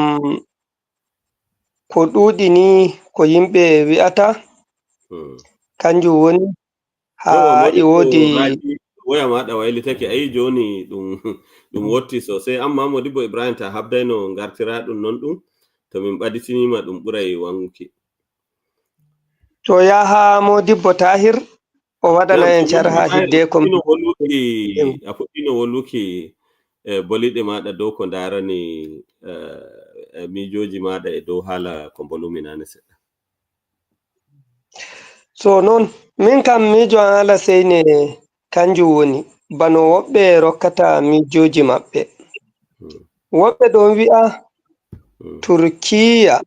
ko ɗuuɗi ni ko yimɓe wi'ata, Mm. Kanjum woni Yo, haa Modibo e woodi Raji, woya maɗa waylitake ayi joni ɗum ɗum wotti sosai amma Modibo Ibrahim ta habdayno ngartira ɗum non ɗum to min ɓaditinima ɗum ɓuray wanguki. To yaha Modibbo Tahir o waɗana en carha hidde ko a fuɗɗino wolwuki e boliɗe maɗa dow ko darani e miijoji maɗa e dow haala ko mbolumi nane seɗɗa. So non min kam miijo an ala seyne kanjum woni bano woɓɓe rokkata miijooji maɓɓe. Woɓɓe ɗon wi'a Turkiya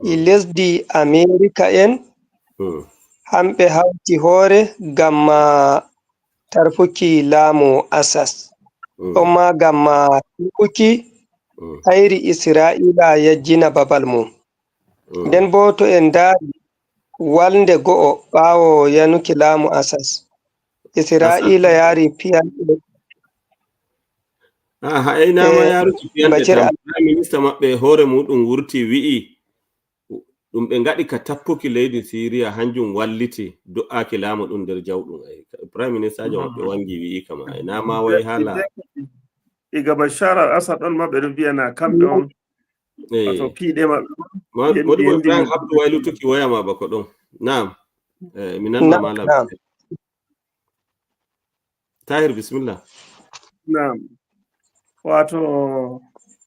e lesdi Amerika en, hamɓe hawti hoore ngam tarfuki laamu Asas. Ɗon ma ngam tarfuki hayri Isra'iila yajjina babal mum. Nden boo to en ndaari walnde go'o ɓaawo yanuki laamu Asas, Isra'iila yaari piyanɗe. Aa, ha'ay naa ma yaaruki piyanɗe tan. Prime Minister maɓɓe e hoore muuɗum wurti wi'i ɗum ɓe ngaɗi ka tappuki leydi Siriya, hanjum walliti do'aaki laamu ɗum nder jawɗum. Ay, Prime Minister jo maɓɓe wangi wi'i kama. Ay, naa ma way haala. Iga Bashar al-Assad on maɓɓe ɗum wi'ana kamɓe on. Wato piiɗe maɓɓe. Modi bo Ibrahim habdu waylutuki woya ma bako ɗon. Naam. Eh, mi nanna malam. Tahir, bismillah. Naam. Wato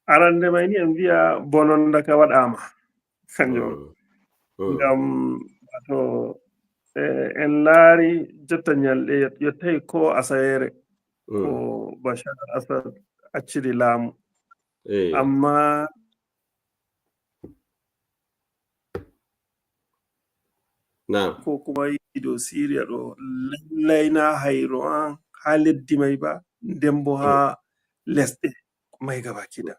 arande may ni en mbiya bononda ka waɗaama. Kanjum. Ngam wato eh, en laari jotta nyalɗe yottay ko asayeere ko Bashar al-Assad acciri laamu. Amma. Naam. Ko kuma yiɗi ɗo Siriya ɗo, lallay na hayro an haa leddi may ba, nden bo haa lesɗe may gaba kiɗa.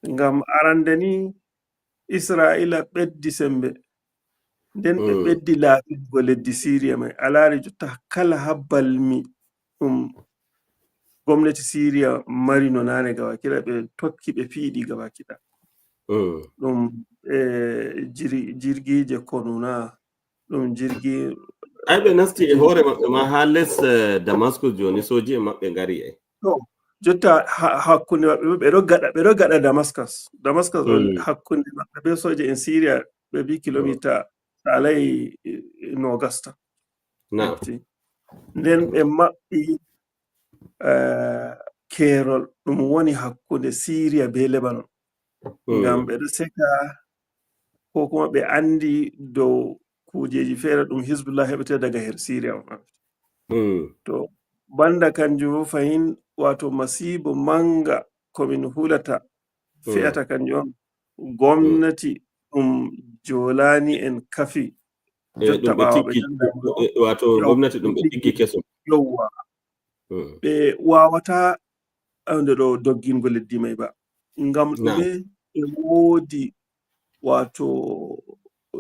Ngam arande ni, Isra'iila ɓeddi sembe. Nden ɓe ɓeddi laaɓingo leddi Siriya may. A laari jotta kala haa balmi ɗum gomnati Siriya mari no naane gaba kiɗa, ɓe tokki ɓe fiiɗi gaba kiɗa. Ɗum, eh, jir-, jirgiije konu na, ɗum jirgi. Ay, ɓe nasti e hoore maɓɓe ma haa les, eh, Damascus jooni, sooji en maɓɓe ngari ay. To, jotta ha-, hakkunde maɓɓe, ɓe ɗo gaɗa, ɓe ɗo gaɗa Damascus. Damascus on hakkunde maɓɓe be sooje en Siriya, ɓe bi kilomita saalay, eh, noogas tan. Naam. Hefti. Nden ɓe maɓɓi, eh, keerol ɗum woni hakkunde Siriya be Lebanon. Ngam ɓe ɗo seka ko kuma ɓe andi dow kujeji feere ɗum Hizbullah heɓete daga her Siriya on. To, banda kanjum bo fahin, wato masiibo manga ko min hulata fe'ata kanjum on, gomnati ɗum Jolani en kafi. Eh, jotta ɗum ɓe ɓaawo ɓe tiggi, janga ɗum, eh, wato yau-, gomnati ɗum ɓe tiggi kesum. Yauwa. Ɓe wawata, eh, nde ɗo doggingo leddi may ba. Ngam ɗume? Ɓe woodi, wato, eh,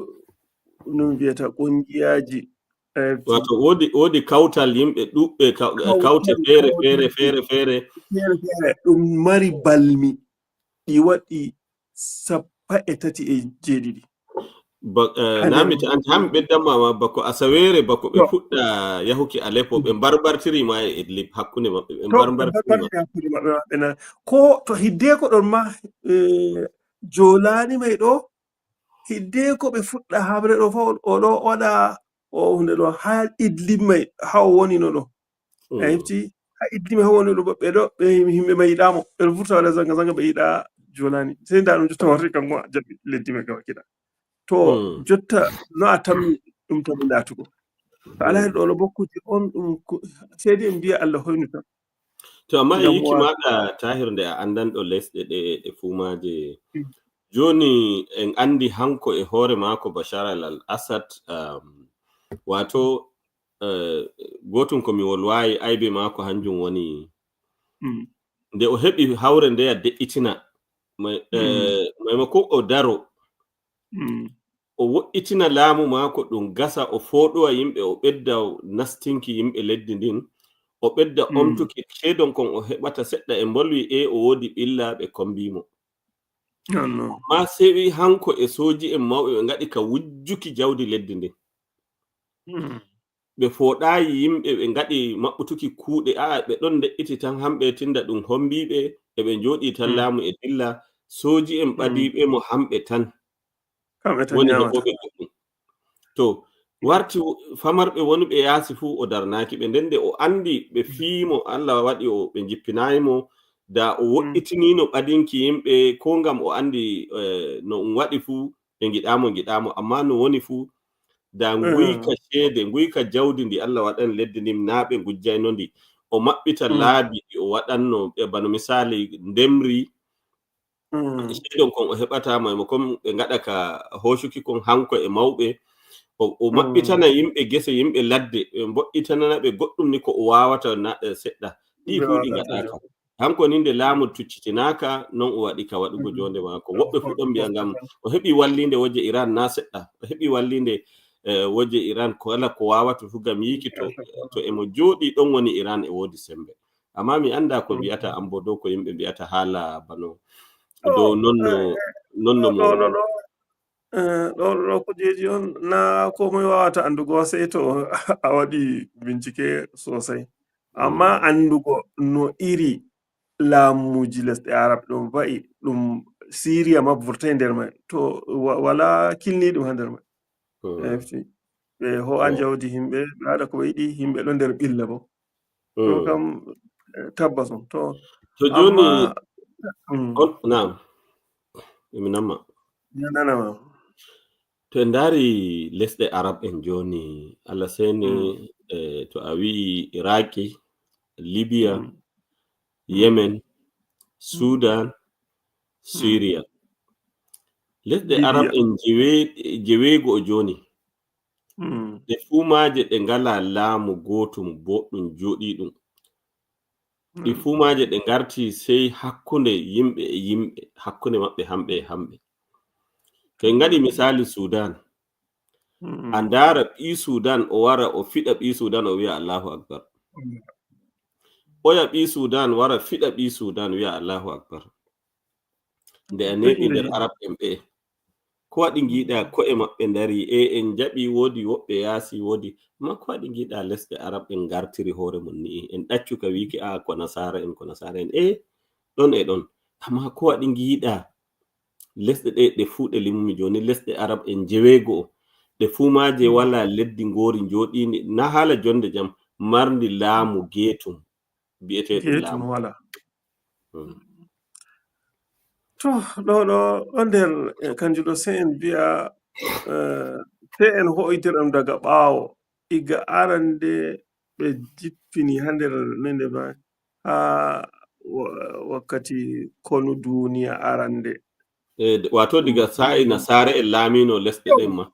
no mi wiyata, kungiyaji, eh, wato woodi, woodi kawtal yimɓe ɗuɓɓe, kaw-, kawte feere, feere, feere, feere. Feere, feere. Ɗum mari balmi. Ɗi waɗi sappo e tati e jeeɗiɗi. Ba-, eh, na mi ta-, an, han ɓeddan ma, ma bako asaweere, bako ɓe fuɗɗa yahuki Aleppo, ɓe mbarbartiri ma e Idlib hakkunde maɓɓe, ɓe mbarbartiri ma. Hakkunde maɓɓe, maɓɓe na. Ko to hiddeko ɗon ma, eh, Jolani may ɗo, hiddeko ɓe fuɗɗa haɓre ɗo fa, o ɗo waɗa o hunde ɗo ha Idlib may, ha o woni no ɗo. A hefti? Ha Idlib may ha woni ɗo, ɓe ɗo, ɓe yim-, yimɓe may yiɗamo. Ɓe ɗo vurta waɗa zanga-zanga, ɓe yiɗa Jolani. Sey nda ɗum jotta warti kanko jaɓi leddi may gaba kiɗa. To, jotta no a tammi ɗum tammi latugo. To a laari ɗo no bokkuji on ɗum ko, sey dai en mbiya Allah hoynu tan. To, amma e yiki maɗa, Tahir, nde a andanɗo lesɗe ɗe, ɗe fuu maaje. Joni en andi hanko e hoore maako Bashar al, al Assad, um, wato, eh, gotum ko mi wolwayi aybe maako hanjum woni nde o heɓi hawre ndeya de'itina, mai-, eh, maimakon o daro, o wo'itina laamu maako, ɗum gasa, o fooɗowa yimɓe, o ɓedda nastinki yimɓe leddi ndin, o ɓedda omtuki ceedon kon o heɓata seɗɗa. E mbolwi e o woodi ɓilla ɓe kombi mo. Amma sewi hanko e sooji en mawɓe ɓe ngaɗi ka wujjuki jawdi leddi ndin. Ɓe fooɗayi yimɓe, ɓe ngaɗi maɓɓutuki kuuɗe, a'a, ɓe ɗon nde'iti tan hamɓe tinda ɗum hombiiɓe, e ɓe njooɗi tan laamu e dilla, sooji en ɓadiiɓe mo hamɓe tan. Kamɓe tan woni heɓooɓe goɗɗum. To, warti famarɓe wonuɓe yaasi fuu o darnaaki ɓe. Nden nde o andi ɓe fii mo, Allah waɗi o, ɓe njippinayi mo, da o wo'itinino ɓadinki yimɓe, ko ngam o andi, eh, no um waɗi fuu, ɓe ngiɗa mo, ngiɗa mo. Amma no woni fuu, da nguyka ceede, nguyka jawdi ndi Allah waɗani leddi ndin, naa ɓe ngujjayno ndi. O maɓɓita laabi ɗi o waɗanno, e bano misali, ndemri, ceedon kon o heɓata, maimakon ɓe ngaɗa ka hoocuki kon hanko e mawɓe, o, o maɓɓitana yimɓe gese, yimɓe ladde, ɓe mbo'itanana ɓe goɗɗum ni ko o wawata na, eh, seɗɗa. Ɗi fuu ɗi ngaɗaka. Hanko ni nde laamu tuccitinaaka, non o waɗi ka waɗugo jonde maako. Woɓɓe fuu ɗon mbi'a ngam o heɓi wallinde woje Iran na seɗɗa. O heɓi wallinde, eh, woje Iran ko kala ko wawata fuu ngam yiiki to, to e mo jooɗi ɗon woni Iran e woodi sembe. Amma mi anda ko mbi'ata an bo dow ko yimɓe mbi'ata haala bano dow non no, eh, non no mo. Ɗo, ɗo, ɗo, eh, ɗo, ɗo kujeji on na ko moye wawata andugo sey to a waɗi bincike sosai. Amma andugo no iri laamuji lesɗe Arab ɗum va'i, ɗum Siriya ma vurtai nder mai. To wa-, wala kilniɗum ha nder mai. A hefti. Ɓe ho'a jawdi himɓe, ɓe waɗa ko ɓe yiɗi, himɓe ɗo nder ɓilla bo. Ɗo kam, eh, tabbas on. To, to joni, amma, mm. On, naam. Emi namma. Mi nanama. To en ndaari lesɗe Arab en jooni, Allah seni, eh, to a wi'i Iraki, Libya, Yemen, Sudan, Siriya. Lesɗe Arab en jewe-, jeweego o jooni. Mm. Ɗe fuu maaje ɗe ngalaa laamu gootum booɗɗum jooɗiiɗum. Ɗi Mm. fuu maaje ɗe ngarti sey hakkunde yimɓe e yimɓe, hakkunde maɓɓe hamɓe e hamɓe. To en ngaɗi misaali Sudan, Mm. a ndaara ɓii Sudan, o wara o fiɗa ɓii Sudan, o wi'a Allahu Akbar. Mm. Oya ɓii Sudan wara fiɗa ɓii Sudan, wi'a Allahu Akbar. Nde a neeɓi nder Arab en ɓe. Ko waɗi ngiɗa ko'e maɓɓe ndari, e en jaɓi woodi woɓɓe yaasi woodi. Amma ko waɗi ngiɗa lesɗe Arab en ngartiri hoore mum ni'i? En ɗaccu ka wiiki, "A, ko nasaara en, ko nasaara en." E, ɗon e ɗon. Amma ko waɗi ngiɗa lesɗe ɗe, ɗe fuu ɗe limumi jooni, lesɗe Arab en jeweego o, ɗe fuu maaje Mm. wala leddi ngoori njooɗiindi, na haala jonde jam, marndi laamu geetum, bi'eteeɗum Geetum laamu. wala. Mm. To, ɗo, ɗo, ɗo nder, eh, kanjum ɗo sey en mbi'a, eh, sey en ho'itira ɗum daga ɓaawo. Iga arande ɓe jippini haa nder nde ma, haa wa-, wakkati konu duniya arande. E, d-, wato diga sa'i Nasaara en laamino lesɗe ɗen ma.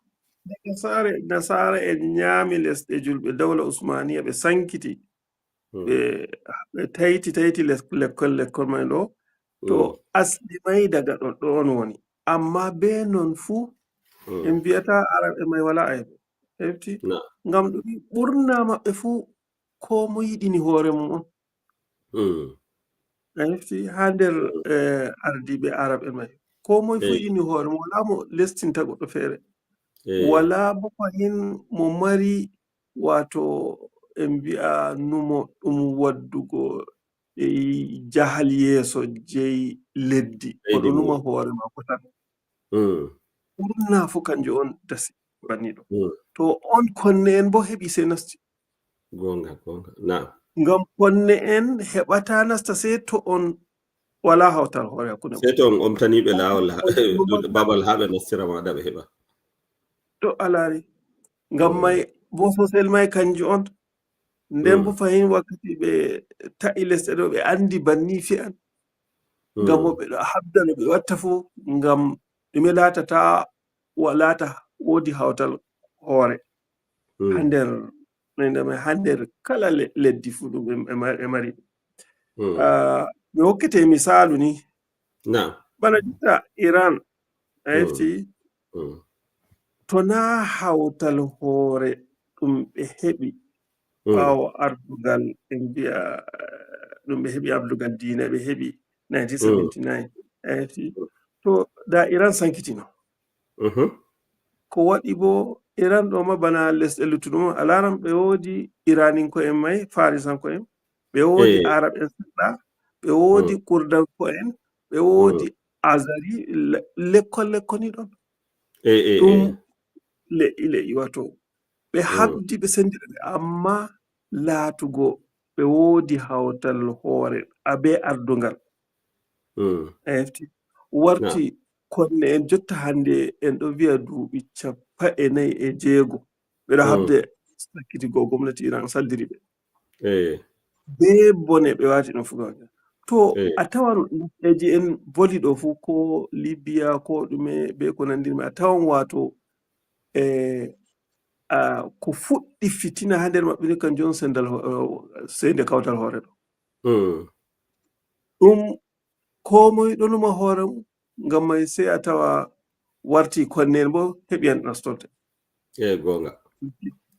Diga saare, Nasaara en nyaami lesɗe julɓe, dawla Usmaniya, ɓe sankiti. Hmm. Ɓe, ɓe tayti, tayti les-, lekkol, lekkol may ɗo. To Hmm. asli may daga ɗon, ɗon woni. Amma be non fuu, Hmm. en mbi'ata Arab en may wala aybe. Hefti? Na. Ngam ɗum ɓurna maɓɓe fuu, ko mo yiɗini hoore mum on. Hmm. A hefti? Haa nder, Hmm. eh, ardiiɓe Arab en may. Ko moy fuu Eh. yiɗini hoore mum, wala mo lestinta goɗɗo feere. Eh. Wala bo fahin mo mari, wato, en mbi'a numo ɗum waddugo, eh, jahal yeeso jey leddi. Leydi Oɗo numa mum. hoore maako tan. Mm. Ɓurna fuu kanjum on dasi banni ɗo. Mm. To on konne en bo heɓi sey nasti. Goonga, goonga. Naam. Ngam konne en heɓata nasta sey to on wala hawtal hoore hakkunde Sey to on omtaniiɓe laawol ha-, babal haa ɓe nastira maɗa ɓe heɓa. To a laari. Ngam Mm. may, bososel may kanjum on. Nden Mm. bo fahin wakkati ɓe ta'i lesɗe ɗo, ɓe andi banni fi'an. Ngam Mm. mo ɓe ɗo habda no ɓe watta fuu, ngam ɗume laatata, wa-, laata woodi hawtal hoore. Mm. Haa nder, no innde may, haa nder kala le-, leddi fuu ɗum ɓe, ɓe ma-, ɓe mari. Mm. Ah, mi hokkete misaalu ni. Naam. Bana jotta Iran, a Mm. hefti? Mm. To naa hawtal hoore ɗum ɓe heɓi Mm. ɓaawo ardugal, en mbi'a, ɗum ɓe heɓi ardugal diina, ɓe heɓi nineteen seventy-nine, Mm. a hefti? To da Iran sankitino. Mhm. Ko waɗi bo Iran ɗo ma bana lesɗe luttuɗum, a laaran ɓe woodi Iraninko'en may, Farisanko'en, ɓe woodi Eh. Arab en seɗɗa, ɓe woodi Mm. Kurdanko'en, ɓe woodi Mm. Azari, le-, lekkol lekkol ni ɗon. Eh, eh, Ɗum eh. le'i le'i wato. Ɓe Mm. habdi ɓe sendiri ɓe, amma laatugo ɓe woodi hawtal hoore, a be ardungal. Mm. A hefti? Warti Naam. konne en jotta hande en ɗo vi'a duuɓi cappanɗe nayi e jeego. Ɓe ɗo Mm. habde sakkitigo gomnati Iran saldiri ɓe. Eh. Be bone ɓe waati ɗum fu gaba. To Eh. a tawan lesɗeji en boli ɗo fu, ko Libya, ko ɗume, be ko nandi ɗum, a tawan wato, eh, ah, ko fuɗɗi fitina ha nder maɓɓe ni kanjum on sendal ho-, eh, sende kawtal hoore ɗo. Mm. Ɗum ko moy ɗo numa hoore mum, ngam may sey a tawa warti konne en bo heɓi en nastorde. Eh, goonga.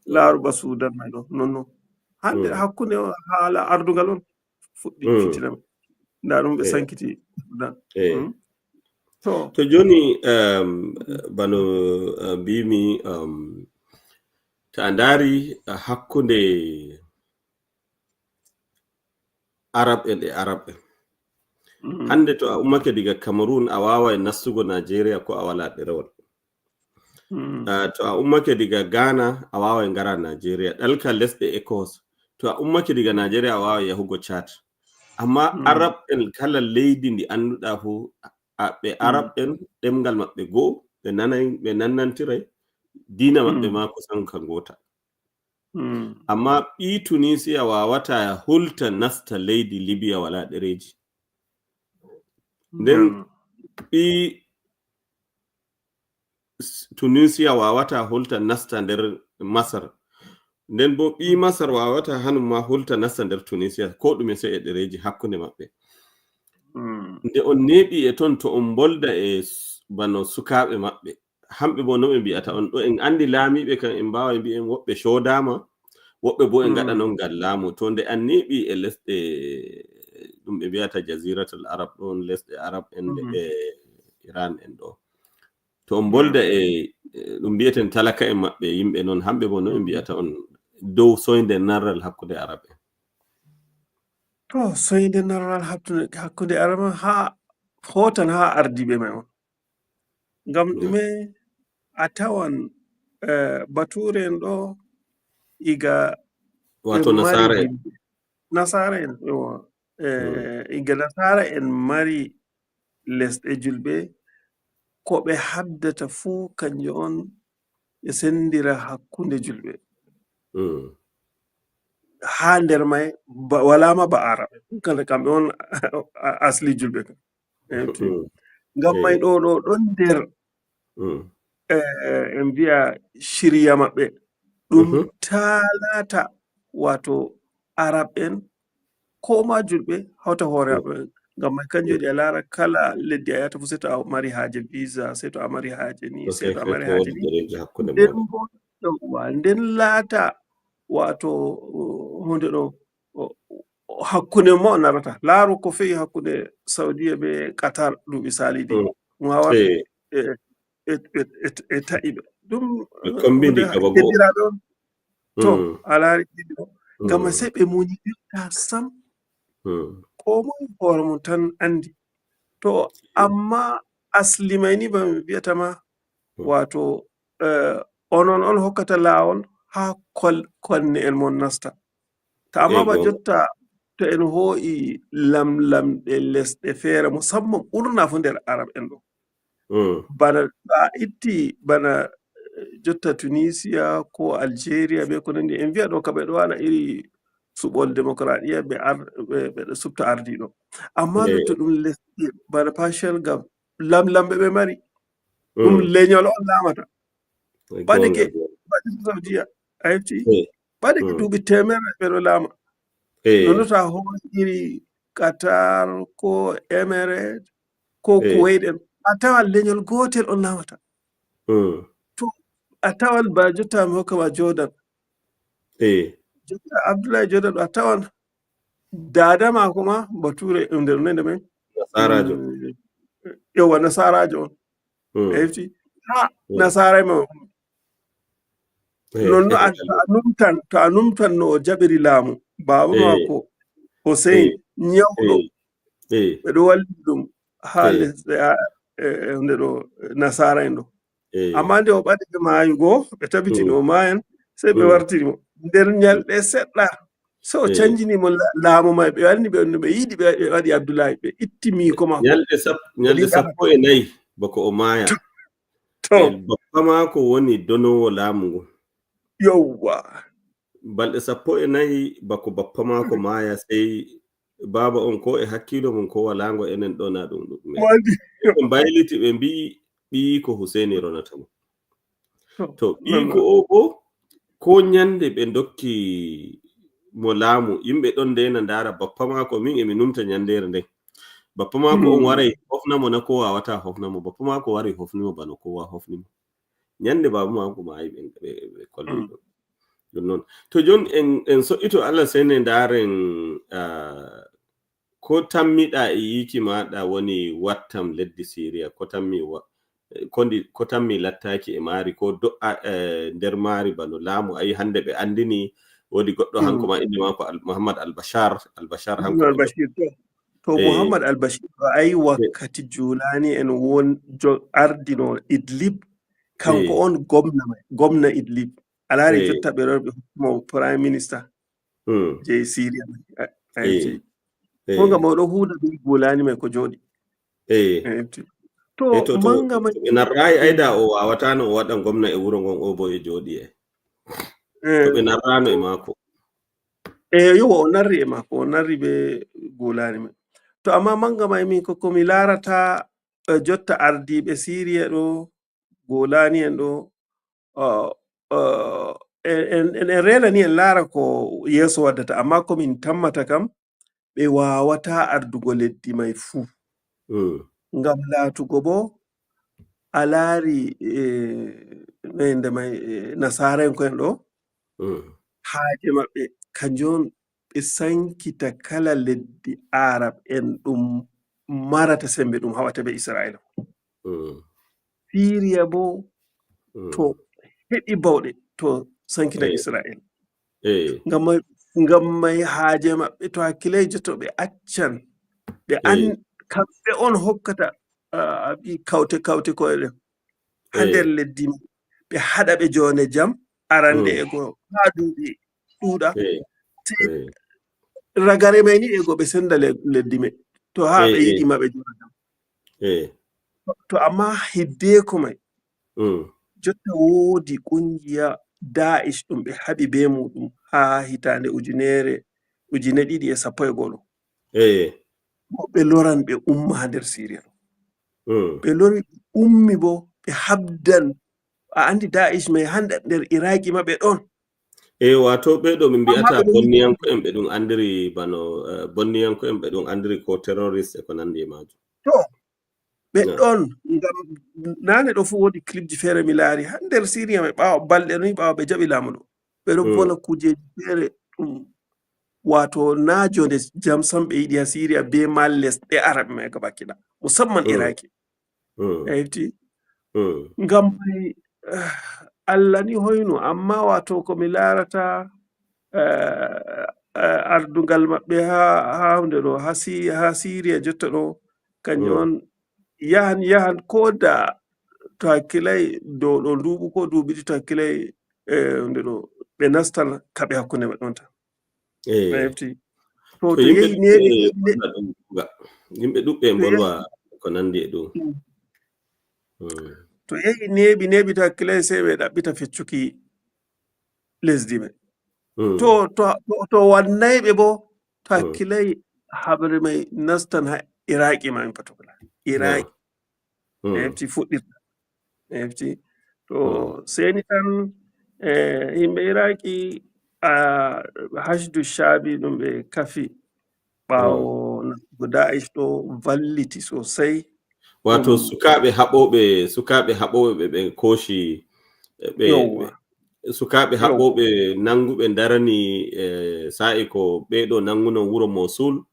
Laaru ba Sudan may ɗo, non non. Hande Mm. hakkunde o haala ardungal on fuɗɗi Mm. fitina. Nda ɗum ɓe Eh. sankiti Sudan. Eh. Mm. To. To joni, em, bano, eh, mbimi, em, to a ndaari, eh, hakkunde Arab en e Arab en. Mm. Hande to a ummake diga Cameroon, a waaway nastugo Nigeria ko a wala ɗerewol. Mm. Ah, to a ummake diga Ghana, a waaway ngara Nigeria. Ɗalka lesɗe Ecos. To a ummake diga Nigeria, a waaway yahugo Chad. Amma Mm. Arab en kala leydi ndi annduɗa fu, a, ɓe Mm. Arab en, ɗemngal maɓɓe goo, ɓe nanay, ɓe nannantiray, diina maɓɓe Mm. ma kusan ka ngoota. Mm. Amma ɓii Tunisiya waawata hulta nasta leydi Libya wala ɗereji. Nden Mm. ɓii s-, Tunisiya waawata hulta nasta nder Masar. Nden bo ɓii Masar wawata hanum ma hulta nasta nder Tunisia, ko ɗume sai e ɗereji hakkunde maɓɓe. Nde on neeɓi e ton, to on mbolda e s-, bano sukaaɓe maɓɓe, hamɓe bo no ɓe mbi'ata on ɗo? En andi laamiiɓe kan, en mbaaway mbi'en woɓɓe coodama, woɓɓe bo e ngaɗa non ngam laamu. To nde an neeɓi e lesɗe ɗum ɓe mbi'ata Jaziratul Arab ɗon, lesɗe Arab en ɗe, e Iran en ɗo. To on mbolda e, e ɗum mbi'eten talaka en maɓɓe, yimɓe non, hamɓe bo no ɓe mbi'ata on dow soynde narral hakkunde Arab en? To soynde narral hakkunde, hakkunde Arab en, haa hootan haa ardiiɓe may on. Ngam ɗume a tawan, eh, batuure en ɗo iga Wato ɓe mari Nasaara en. julɓe. Nasaara en, ewa. Eh, iga Nasaara en mari lesɗe julɓe, ko ɓe haddata fuu kanjum on ɓe sendira hakkunde julɓe. Mm. Haa nder may ba, walaa ma ba Arab. Kamɓe, kamɓe on a, a, asli julɓe kam. Eh, to. Mm. Ngam may Eh. ɗo, ɗo, ɗon nder, Mm. eh, en mbi'a shiriya maɓɓe. Ɗum Mhm. taa laata, wato Arab en, ko ma julɓe, hawta hoore Mm. maɓɓe. Ngam may kanjum Mm. waɗi a laara kala leddi a yahata fu, sey to a mari haaje visa, sey to a mari haaje ni, To sey sey to a mari fefo haaje woodi ni. ɗereji hakkunde Nden mooɗon. bo, yawwa, nden laata, wato, o, hunde ɗo, o, o, hakkunde mo narata. Laaru ko fe'i hakkunde Saudiya be Qatar duuɓi saaliɗi. Mm. Mo a warti Eh. e, e, e, e, e ta'i ɓe. Ɗum, Ɓe eh, kombini hunde gaba go'o. Heddiraɓe on. To, Mm. a laari ɗiɗi ɗo. Ngam Mm. sey ɓe munyinirta sam. Mm. Ko moy hoore mum tan andi. To, Mm. amma asli may ni ba mi wi'ata ma, Mm. wato, eh, onon on hokkata laawol haa kol-, konne'en mon nasta. To amma Eh, ba goonga. jotta, to en hoo'i lamlamɗe lesɗe feere, musamman ɓurna fu nder Arab en ɗo. Mm. Bana to a itti bana, eh, jotta Tunisia ko Algeria be ko nandi, en vi'a ɗo kam ɓe ɗo waɗa iri suɓol demokradiya, ɓe ar-, ɓe, ɓe ɗo supta ardiiɗo. Amma Eh. to ɗum lesɗe bana partial gam lamlamɓe ɓe mari, ɗum Mm. lenyol on laamata. Eh, Ɓadike, goonga, goonga. ɓadike Saudiya, a hefti? Eh. Ɓadike Mm. duuɓi teemerre ɓe ɗo laama. Eh. Nonno to a hoo'i iri Qatar ko Emirates ko Eh. Kuwait en, a tawan lenyol gootel on laamata. Mm. To a tawan ba jotta mi hokka ma Jordan. Eh. Jotta Abdullahi Jordan ɗo a tawan daada maako ma bature, um, nder nende men. Nasarajo. Mm. Yawwa, nasarajo on. Mm. A hefti? Ha, Mm. nasara ma. Eh, Nonno eh, a, to a numtan, to a numtan no o jaɓiri laamu. Baaba Eh. maako Hussein Eh. nyawɗo. Eh. Eh. Ɓe ɗo wallini ɗum ha Eh. lesɗe, a, eh, eh, hunde ɗo, eh, nasara en ɗo. Eh. Amma nde o ɓadike maayugo, ɓe tabitini Mm. o maayan, sey ɓe Mm. wartiri mo. Nder nyalɗe seɗɗa, so o Eh. canjini mo la-, laamu may, ɓe wanni ɓe no ɓe yiɗi, ɓe, ɓe waɗi Abdullahi, ɓe itti miiko maako. Nyalɗe sap-, nyalɗe Ɗi sappo e nayi bako o maaya. To. To. Eh, bappa maako woni donowo laamu ngun. Yowwa. Balɗe sappo e nayi bako bappa maako maaya, sey baaba on ko e hakkiilo mum ko walaa ngo enen ɗo na ɗum ɗuɗɗume. Waɗi. Ɓe mbayliti ɓe mbi'i ɓiyiiko Huseyni ronata mo. To, To, non ɓiyiiko non. o bo, ko nyande ɓe ndokki mo laamu, yimɓe ɗon ndena ndaara bappa maako, min e mi numta nyandere nden. Bappa maako on Mm. waray hofna mo na ko wawata hofna mo. Bappa maako wari hofni mo bano kowa hofni mo. Nyande baaba maako maayi ɓe, ɓe, ɓe kolli Mm. ɗum. Ɗum non. To jon en, en so'ito Allah sene ndaaren, ah, ko tammiɗa e yiiki maɗa woni wattam leddi Siriya, ko tammi wa-, ko ndi, ko tammi lattaaki e maari, ko do'a, eh, nder maari bano laamu. Ayi hande ɓe andini woodi goɗɗo Mm. hanko ma inde maako Al-, Muhammad Al-Bashar, Al-Bashar hanko Muhammad ma Al-Bashir, to. To Eh. Muhammad Al-Bashir, to ayi Eh. wakkati Julani en won jo-, ardino Idlib, kanko Eh. on gomna mai, gomna Idlib. A laari Eh. jotta ɓe ɗon ɓe hokki mo Prime Minister Mm. je Syria mai. A, a Eh. hefti. Eh. Ko ngam o ɗo huuda be Julani mai ko jooɗi. Eh. A hefti. To Eh, to, to, manga mai to ɓe narrayi, ai da o wawatano o waɗa gomna e wuro ngon o bo e jooɗi e. Eh. To ɓe narrano e maako. Eh, yo, o narri e maako, o narri be Julani mai. To amma manga mai min ko, ko mi laarata, eh, jotta ardiiɓe Syria ɗo, Julani en ɗo, uh, uh, en, en, en reena ni en laara ko yeeso waddata, amma ko min tammata kam, ɓe waawataa ardugo leddi may fuu. Mm. Ngam laatugo boo, a laari, eh, no innde may, eh, Nasaarenko'en ɗo, Mm. haaje maɓɓe, kanjum on ɓe sankita kala leddi Arab en ɗum marata sembe ɗum hawata be Isra'ila. Mm. Siriya boo, Mm. to heɓi bawɗe, to sankita Eh. Isra'ila. Eh. Ngam may, ngam may haaje maɓɓe to hakkilay joto ɓe accan. Ɓe an-, Eh. kamɓe on hokkata, ah, abi kawte, kawte ko'e ɗen. Ha Eh. nder leddi maɓɓe. Ɓe haɗa ɓe joone jam, arande Mm. e go haa duuɓi ɗuuɗa. Eh. Sey Eh. ragare may ni e go ɓe senda le-, leddi may. To haa Eh, ɓe eh. yiɗi ma ɓe joona jam. Eh. To amma hiddeko may. Mm. Jotta woodi kungiya Daesh ɗum ɓe haɓi be muɗum haa hitaande ujunere, ujine ɗiɗi e sappo e go'o. Eh. Mo ɓe loran ɓe umma haa nder Siriya ɗo. Mm. Ɓe lori ummi bo, ɓe habdan. A andi Daesh may hande nder Iraki ma ɓe ɗon. Eh, wato ɓe ɗo min Amma mbi'ata ɓe ɗon bonniyanko'en ɓe ɗum andiri bano, eh, bonniyanko'en ɓe ɗum andiri ko terrorist e ko nandi e majum. To, ɓe Na. ɗon, ngam naane ɗo fu woodi clipji feere mi laari. Haa nder Siriya may ɓaawo balɗe noy ɓaawo ɓe jaɓi laamu ɗo. Ɓe ɗo Mm. vola kujeji feere ɗum, wato na jonde jam sam ɓe yiɗi haa Siriya be ma lesɗe Arab may gaba kiɗa. Musamman Mm. Iraki. Mm. A hefti? Mm. Ngam may, eh, Allah ni hoyno, amma wato ko mi laarata, eh, eh, ardungal maɓɓe haa, haa hunde ɗo, haa Si-, haa Siriya jotta ɗo, kanjum Mm. on yahan, yahan ko da to hakkilay dow ɗo nduuɓu ko duuɓi ɗiɗi to hakkilay, eh, hunde ɗo, ɓe nastan kaɓe hakkunde maɓɓe on tan. Eh. A hefti? To, To to yimɓe yehi ɗuɓɓe neeɓi, ne-, ne- ɗum ga-, yimɓe ɗuɓɓe to yehi mbolwa ko nandi e ɗum. Mm. Mm. To yehi neeɓi, neeɓi to hakkilay sey ɓe ɗaɓɓita feccuki lesdi ɓe. Mm. To, to, to, to wannay ɓe bo, to Mm. hakkilay haɓre may nastan ha Iraki ma in particular. Iraki. Mm. A hefti fuɗɗirta. A hefti. To Mm. seni tan, eh, yimɓe Iraki, ah, Hashdu Shabi ɗum ɓe kafi ɓaawo Mm. nastugo Daesh ɗo valliti sosai. Wato Mm. sukaaɓe haɓooɓe, sukaaɓe haɓooɓe ɓe, ɓe kooci, eh, ɓe, Yawwa. ɓe, sukaaɓe Yawwa. haɓooɓe nanguɓe darani, eh, saa'i ko ɓe ɗo nanguno wuro Mosul,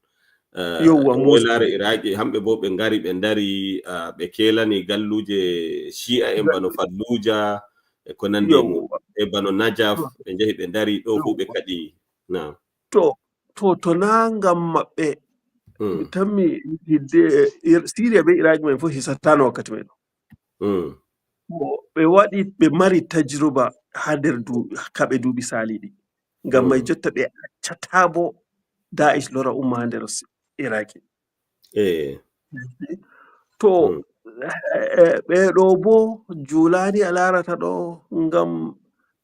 eh, Yawwa, e Mosul. Woylaare Iraki, hamɓe bo ɓe ngari ɓe ndari, ah, ɓe keelani galluuje Shi'a en bano Fallujah, e ko nandi e mum. Yawwa. E bano Najaf, Yawwa. ɓe njahi ɓe ndari ɗo fu ɓe Yawwa. kaɗi. Naam. To, to, to na ngam maɓɓe, Mm. mi tammi hidde, eh, Ir-, Siriya be Iraki men fof hisatano wakkati men ɗo. Mm. Mo ɓe waɗi, ɓe mari tajruba ha nder du-, kaɓe duuɓi saliɗi. Ngam may Mm. jotta ɓe accata bo Daesh lora umma ha nder s-, Iraki. Eh. To, Mm. eh, eh, ɓe ɗo bo Julani a larata ɗo, ngam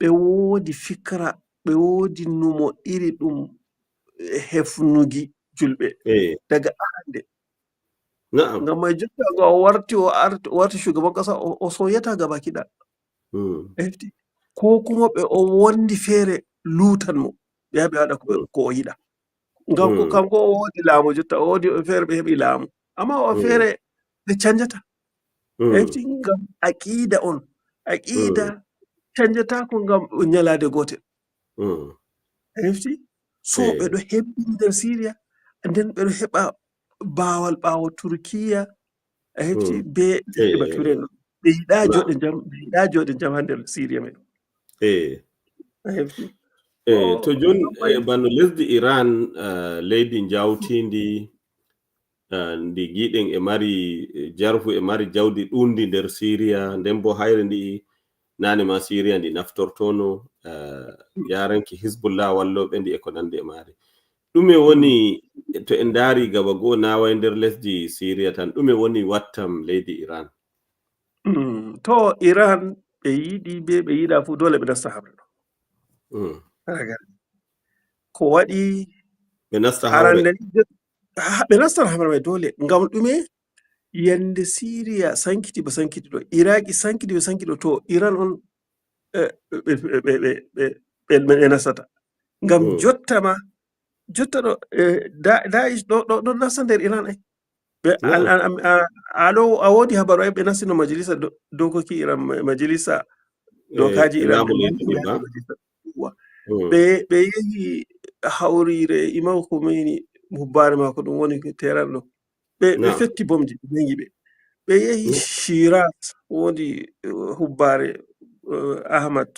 ɓe woodi fikra, ɓe woodi numo iri ɗum, eh, hefnugi julɓe Eh. daga arande. Na'am. Ngam may jotta ngo o warti, o art-, o warti shugaban kasa, o, o soyata gaba kiɗa. Mm. A hefti? Ko kuma ɓe o wondi feere lutan mo. Ɓe yaha ɓe waɗa ko ɓe, Mm. ko o yiɗa. Ngam ko Mm. kanko o woodi laamu jotta, o woodi feere ɓe heɓi laamu. Amma o Mm. feere ɓe canjata. Mm. A hefti? Ngam aqiida on. Aqiida Mm. canjata ko ngam nyalaade gootel. Mm. A hefti? So Eh. ɓe ɗo hebbini nder Siriya, nden ɓe ɗo heɓa baawal ɓaawo Turkiya, a hefti, Mm. be Eh. Bature no. Ɓe yiɗa Na. jooɗe jam, ɓe yiɗa jooɗe jam ha nder Siriya men. Eh. A hefti? Eh, Oh, to jon, ɗum eh, bano lesdi Iran, eh, leydi njawtindi, eh, ndi ngiɗen e mari, eh, jarfu e mari jawdi ɗundi nder Siriya, nden bo hayre ndi nane ma Siriya ndi naftortono, eh, yaranki Hizbullah walloɓe ndi e ko nandi e mari. Ɗume woni, to en ndaari gaba goo na way nder lesdi Siriya tan, ɗume woni wattam leydi Iran? Mm, to Iran ɓe yiɗi be ɓe yiɗa fu dole ɓe nasta haɓre ɗo. Mm. Raga. Ko waɗi Ɓe nasta hawre. arande ni, ah, ɓe nastan haɓre mai dole. Ngam ɗume? Yande Siriya sankiti ba sankiti ɗo, Iraki sankiti ba sankiti ɗo, to Iran on eh, ɓe, ɓe, ɓe, ɓe, ɓe, ɓe, ɓe nasata. Ngam Mm. jotta ma, jotta ɗo, eh, Da-, Daesh ɗo, ɗo, ɗo nasta nder Iran, eh. Ɓe, Naam. al-, al-, am-, a, a ɗo, a woodi habaru, ay, ɓe nastino majalisa do-, dokoki Iran, ma-, majalisa Eh, dokaji Iran laamu ɗin, leydi ɗin ba? Majalisa. Yawwa. Mm. Ɓe, ɓe yehi hawriire Imam Khomeini, hubbaare maako ɗum woni Teheran ɗo. Ɓe, ɓe Naam. fetti bomji, ɓe nangi ɓe. Ɓe yehi Mm. Shiraz, woodi, eh, hubbaare, eh, Ahmad,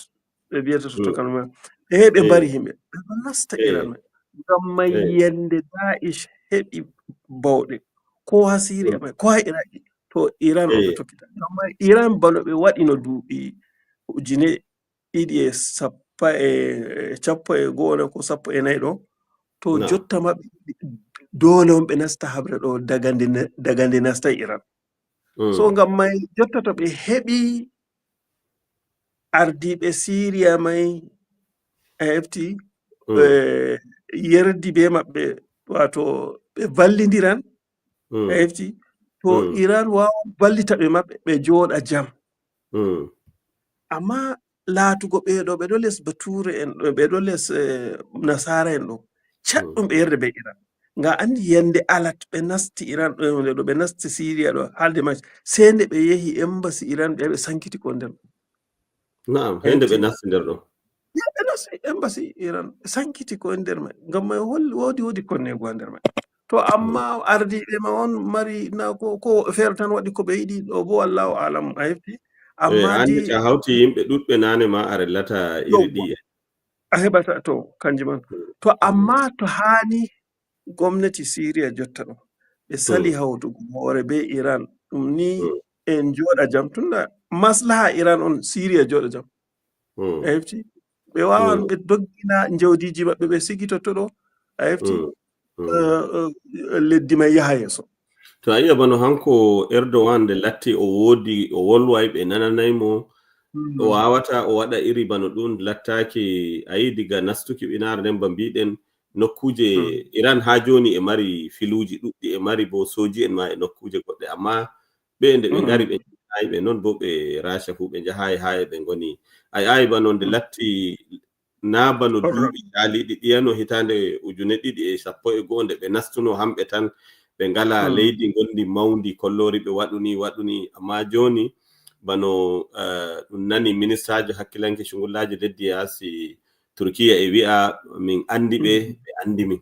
ɓe biyata to Mm. Takalma. Ɓe, ɓe Eh. mbari himɓe. Ɓe ɗo nasta Eh. Iran mai. Ngam mai Eh. yende Daesh heɓi bawɗe. Ko ha Siriya Mm. mai, ko ha Iraki. To Iran on ɓe Eh. tokkita. Ngam mai Iran bano ɓe waɗino duuɓi ujine ɗiɗi e sappo e, sappo e go'o na ko sappo e nayi ɗo. To Naam. jotta maɓɓe, dole on ɓe nasta habre ɗo daga nde na-, daga nde nasta Iran. Mm. So ngam mai jotta to ɓe heɓi ardiiɓe Siriya mai, a hefti, Mm. eh, yerdi be maɓɓe, wato ɓe vallindiran, Mm. a hefti. To Mm. Iran wawan vallita ɓe maɓɓe, ɓe jooɗa jam. Mm. Amma laatugo ɓe ɗo, ɓe ɗo les Bature en ɗo, ɓe ɗo les, eh, Nasara en ɗo. Caɗɗum Mm. ɓe yerde be Iran. Nga andi yende alat ɓe nasti Iran ɗo, yende ɗo ɓe nasti Siriya ɗo, haalde mai. Sey nde ɓe yehi embassy Iran, ɓe, ɓe sankiti ko nder. Naam, hende ɓe Enti. nasti nder ɗo. Ya, ɓe nasti embassy Iran, ɓe sankiti ko nder mai. Ngam mai hol-, woodi, woodi konneego ha nder mai. To amma Mm. ardiiɓe ma on mari na ko, ko feere tan waɗi ko ɓe yiɗi ɗo bo, wallahu alam, a hefti. Eh, Amma andi di to a hawti yimɓe ɗuɗɓe nane ma a rellata iri Yawwa. ɗi e. A heɓata to kanjum man. Mm. To Mm. amma to hani gomnati Siriya jotta ɗo, ɓe sali Mm. hawtugo hoore be Iran. Ɗum ni Mm. en jooɗa jam. Tunda maslaha Iran on Siriya jooɗa jam. Mm. A hefti? Ɓe wawan Mm. ɓe doggina njawdiji maɓɓe, ɓe sigi totto ɗo. A hefti? Mm. Mm. Eh, eh, leddi mai yaha yeeso. To a yi'a bano hanko Erdogan nde latti o woodi, o wolway, ɓe nananay mo, Mm. o wawata o waɗa iri bano ɗum lattaaki, a yi diga nastuki ɓinaare nden ba mbiɗen nokkuje Mm. Iran ha joni e mari filuji ɗuɗɗi, e mari bo soji en ma e nokkuje goɗɗe, amma ɓe nde ɓe Mm. ngari ɓe njahayi ɓe non bo ɓe Rasha fu ɓe njahayi ha e ɓe ngoni. A yi ayi bano nde Mm. latti na bano Ɗon ɗon. duuɓi caaliiɗi ɗiyano hitaande ujune ɗiɗi e sappo e go'o nde ɓe nastuno hamɓe tan, ɓe ngala Mm. leydi ngondi mawndi kollori ɓe waɗuni, waɗuni, amma joni bano, eh, ɗum nani ministaajo hakkilanke cungullaaji leddi yaasi Turkiya e wi'a min andi ɓe, Mm. ɓe andi min.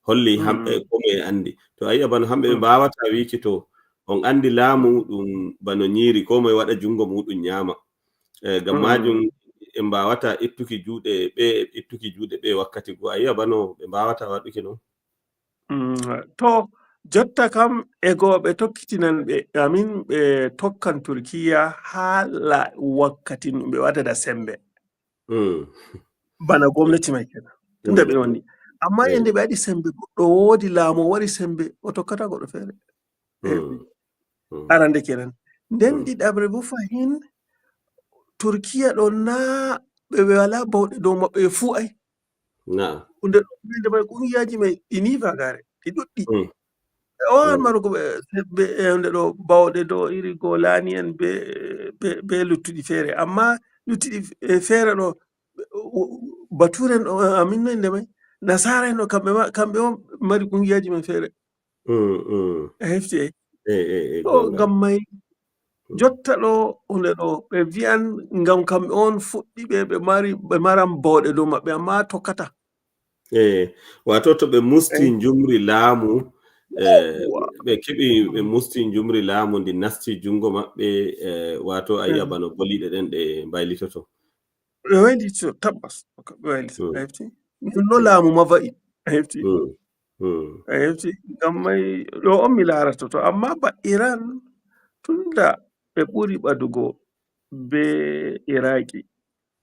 Holli hamɓe Mm. ko moye andi. To a yi'a bano hamɓe ɓe Mm. mbawata wiiki to on andi laamu ɗum bano nyiri, ko moye waɗa jungo muɗum nyama. Eh, ngam Mm. majum ɓe mbawata ittuki juuɗe ɓe, ittuki juuɗe ɓe wakkati go. A yi'a bano ɓe mbawata waɗuki non. Mm, to jotta kam e go ɓe tokkitinan ɓe, amin ɓe tokkan Turkiya haa la-, wakkati ɗum ɓe waɗata sembe. Mm. Bana gomnati mai kenan. Tunda Mm. ɓe wonni. Amma Eh. yende ɓe waɗi sembe, goɗɗo wodi laamu waɗi sembe, o tokkata goɗɗo feere. Eh, Mm. Mm. arande kenan. Nden Mm. ɗiɗaɓre bo fahin, Turkiya ɗo na ɓe, ɓe wala bawɗe dow maɓɓe ɓe fu ai. Na'am. Hunde ɗo, hunde mai, kungiyaji mai ɗi ni vagare, ɗi ɗuɗɗi. Mm. Ɓe wawan Mm. marugo ɓe, ɓe, eh, hunde ɗo, bawɗe dow iri Golani en be, be, be luttuɗi feere. Amma luttuɗi f-, eh, feere ɗo, o, o, Bature en ɗo, eh, amin no inde mai, Nasara en ɗo, kamɓe ma, kamɓe on mari kungiyaji mai feere. Mm, mm. A hefti ai. Eh, eh, eh, To, gonga. Ngam mai, Mm. jotta ɗo, hunde ɗo, ɓe vi'an ngam kamɓe on fuɗɗi ɓe, ɓe mari, ɓe maran bawɗe dow maɓɓe, amma tokkata. Eh, wato to ɓe musti Eh. njumri laamu, eh, Yawwa. ɓe keɓi, ɓe Mm. musti njumri laamu ndi nasti jungo maɓɓe, eh, wato a yi'a Mm. bano boliɗe ɗen ɗe mbaylitoto. Ɓe waylito, tabbas. Ɓe waylito, Mm. a hefti? Min no Mm. laamu ma va'i, a hefti? Mm. Mm. A hefti? Ngam mai, ɗo on mi laarata to. Amma ba Iran, tunda ɓe ɓuri ɓadugo be Iraki.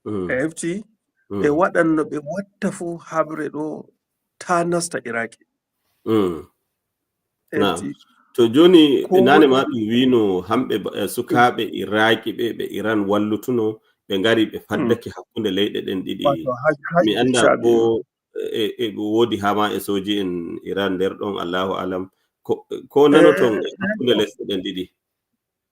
Mm. A hefti? Mm. Ɓe waɗan no ɓe watta fu habre ɗo ta nasta Iraki. Mm. A Naam. hefti? To joni, Ko nane woni ma ɗum wino hamɓe ba, eh, sukaaɓe Iraki ɓe, ɓe Iran wallutuno, ɓe ngari ɓe Mm. faddake hakkunde leyɗe ɗen ɗiɗi. Wato ha-, ha-, Mi anda shabi ko, e, e, woodi hama e soji en Iran nder ɗon, Allahu alam. Ko, ko nanoton Eh, e hakkunde eh, lesɗe ɗen ɗiɗi?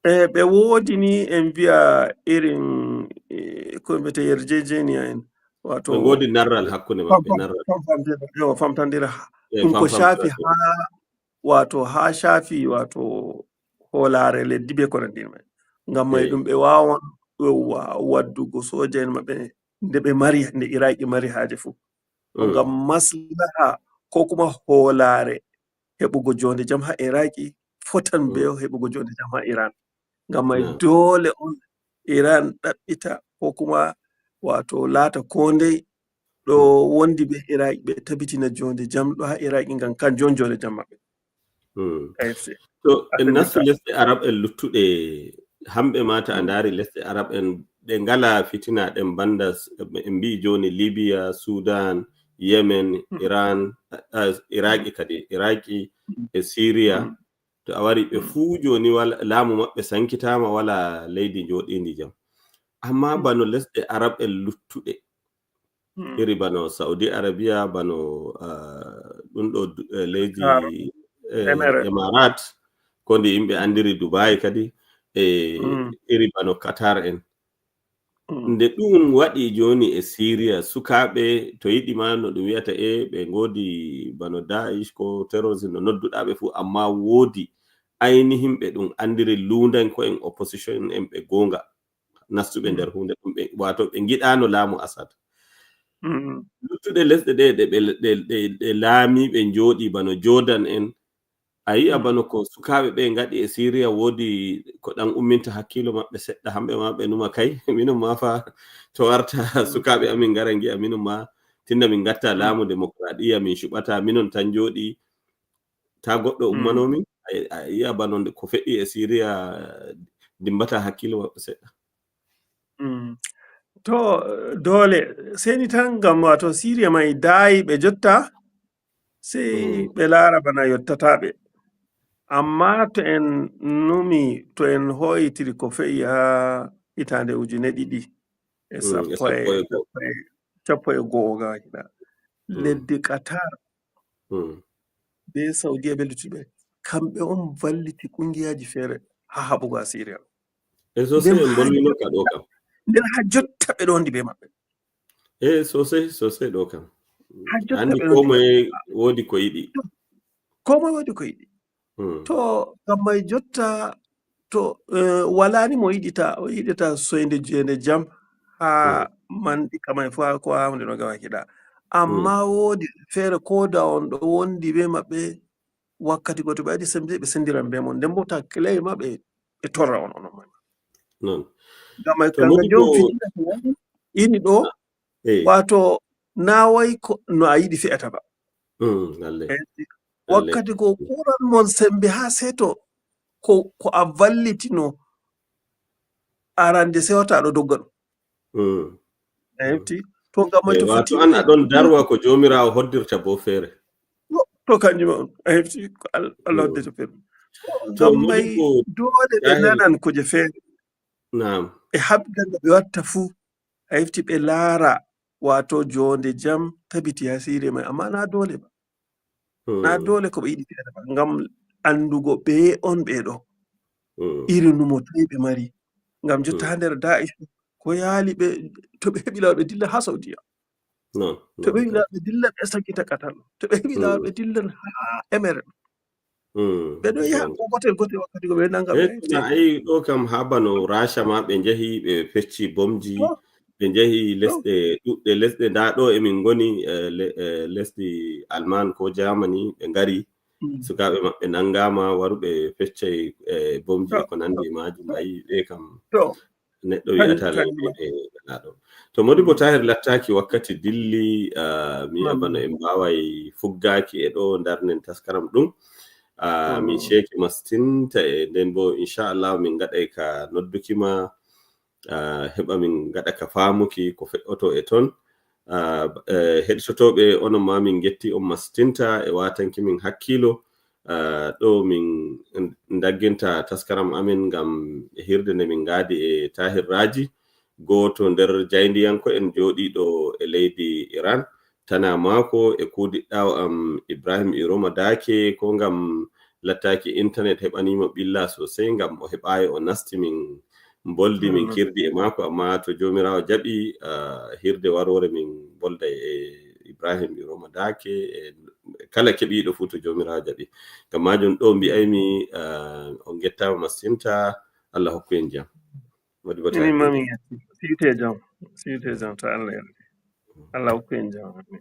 Eh, ɓe woodi ni en vi'a irin e, ko mbiyetee Yerjejeniya en, wato ɓe ngoodi narral hakkunde maɓɓe, narral. Famfamtira, yo, famtandira. Ɗum ko shaafi haa, wato haa shaafi, wato hoolaare leddi be ko nanndi e may. Ngam may ɗum ɓe waawan, ɓe wa-, waddugo sooja en maɓɓe nde ɓe mari, nde Iraaki mari haaje fuu. Ngam maslaha ko kuma hoolaare heɓugo joonde jam haa Iraaki fotan be heɓugo joonde jam haa Iran. Ngam may doole on Iran ɗaɓɓita ko kuma wato laata ko ndey ɗo wondi be Iraaki, ɓe tabitina joonde jam ɗo haa Iraaki ngam kanjum on joonde jam maɓɓe. Hmm. A F C. To en nastu lesɗe Arab en luttuɗe, hamɓe ma, ta a ndaari lesɗe Arab en, ɗe ngala fitina ɗen banda s-, en mbi'i jooni Libya, Sudan, Yemen, Iran, a, a, Iraaki kadi, Iraaki e Syria. To a wari ɓe fuu jooni wala, laamu maɓɓe sankitaama, wala leydi jooɗiindi jam. Amma bano lesɗe Arab en luttuɗe, iri bano Saudi Arabia, bano, ah, ɗum ɗo du-, eh, leydi, eh, Emarat, ko ndi yimɓe andiri Dubai kadi, e iri bano Qatar en. Nde ɗum waɗi jooni e Syria, sukaaɓe to yiɗi ma no ɗum wi'ata, e ɓe ngoodi bano Daesh ko terrorism no nodduɗaa ɓe fuu, amma woodi ainihin ɓe ɗum andiri luundanko'en, opposition en ɓe goonga. Nastuɓe nder huunde ɗum ɓe, wato ɓe ngiɗaano laamu Assad. Luttuɗe lesɗe ɗe, ɗe ɓe, ɗe, ɗe, ɗe laamiiɓe njooɗi bano Jordan en, a yi'a bano ko sukaaɓe ɓe ngaɗi e Syria, woodi ko ɗan umminta hakkiilo maɓɓe seɗɗa, hamɓe ma ɓe numa kay, minon ma fa to warta sukaaɓe amin ngara ngi'a minon ma, tinna min ngatta laamu demokradiyya, min cuɓata, minon tan njooɗi, ta goɗɗo ummano min. A, a yi'a bano nde ko fe'i e Syria, dimbata hakkiilo maɓɓe seɗɗa. To, doole, seni tan ngam wato Syria may daayi ɓe jotta, sey ɓe laara bana yottataa ɓe. Amma to en numi, to en hoytiri ko fe'i haa hitaande ujune ɗiɗi e sappo e, sappo e, sappo e go'o ga waɗa, leddi Qatar be Saudiya be luttuɓe, kamɓe on valliti kungiyaaji feere haa haɓugo Assyria. E sosai en bollino ka ɗo kam. Nden haa jotta ɓe ɗo wondi be maɓɓe. E sosai, sosai ɗo kam. Haa jotta andi ɓe ɗo ko wondi be moye maɓɓe. Woodi ko yiɗi. Ko moye woodi ko yiɗi. To, ngam may jotta, to, eh, wala ni mo yiɗita, o yiɗita soyde jeende jam haa manɗi kamay fo haa ko haa hunde no gawa kiɗa. Amma woodi feere ko da on ɗo wondi be maɓɓe, wakkati go to ɓe waɗi sembe, ɓe sendiran be mon. Nden bo ta kilay ma ɓe, ɓe torra on, onon man. Non. Ngam ay to kanga modi jom ko fitina ko woni, ini ɗo, wato, na way ko no a yiɗi fe'ata ba. Lalle. Eh, wakkati go ɓuran mon sembe haa seto ko, ko a vallitino arande sewata ɗo dogga ɗum. A hefti? To ngam ay to wato foti an a ɗon darwa ko Joomiraawo hoddirta bo feere. To, to kanjum on. A hefti? Ko Al-, Allah hoddirta feere. To ngam may doole ɓe nanan kuje feere. Naam. Ɓe habda no ɓe watta fuu. A hefti ɓe laara, wato, joonde jam tabiti haa Siriya may, amma na doole ba. Na doole ko ɓe yiɗi feere ba. Ngam andugo ɓe on ɓe ɗo. Iri numo toy ɓe mari. Ngam jotta haa nder Daesh, ko yaali ɓe, to ɓe heɓi laawol ɓe dilla haa Saudiya. To ɓe heɓi laawol ɓe dilla ɓe sakkita Qatar. To ɓe heɓi laawol ɓe dillan haa Emirates. Ɓe ɗo yaha ko gotel gotel wakkati go ɓe nanga ɓe. Ayi ɗo kam haa bano Rasha ma ɓe njahi ɓe fecci bomji, ɓe njahi lesɗe ɗuɗɗe, lesɗe nda ɗo emin ngoni, eh, le-, eh, lesdi Alman ko Germany ɓe ngari, sukaaɓe maɓɓe nangama waruɓe feccay, eh, bomji e ko nandi e majum, ayi ɓe kam. Neɗɗo wi'ata leyɗe ɗe gala ɗo. To Modibo Tahir lattaaki wakkati dilli, ah, mi yi'a bana en mbaaway fuggaaki e ɗo ndarnen taskaram ɗum. Ah, min ceeki mastinta e nden bo inchallah min ngaɗay ka nodduki ma, ah, heɓa min ngaɗa ka faamuki ko fe'oto e ton. Ah, eh, heɗitotooɓe onon ma min ngetti on mastinta e waatanki min hakkiilo. Ah, ɗo min ndagginta taskaram amin ngam e hirde nde min ngaadi e Tahir Raji, gooto nder jayndiyanko'en jooɗiiɗo e leydi Iran. Tana maako e kuudiɗɗaawo am Ibrahim Iroma Daake, ko ngam lattaaki internet heɓaniimo ɓilla sosai, ngam o heɓaayi o nasti min Mboldi min kirdi e maako, amma to Joomiraawo jaɓi, ah, hirde waroore min mbolda e Ibrahim Iroma Daake, e kala keɓiiɗo fuu to Joomiraawo jaɓi. Ngam maajum ɗo mbi'aymi, ah, on ngettaama masinta, Allah hokku en jam. Waɗi bata. Minin ma min ngetti. Siwte jam. Siwte jam to Allah yardi. Allah hokku en jam. Amin.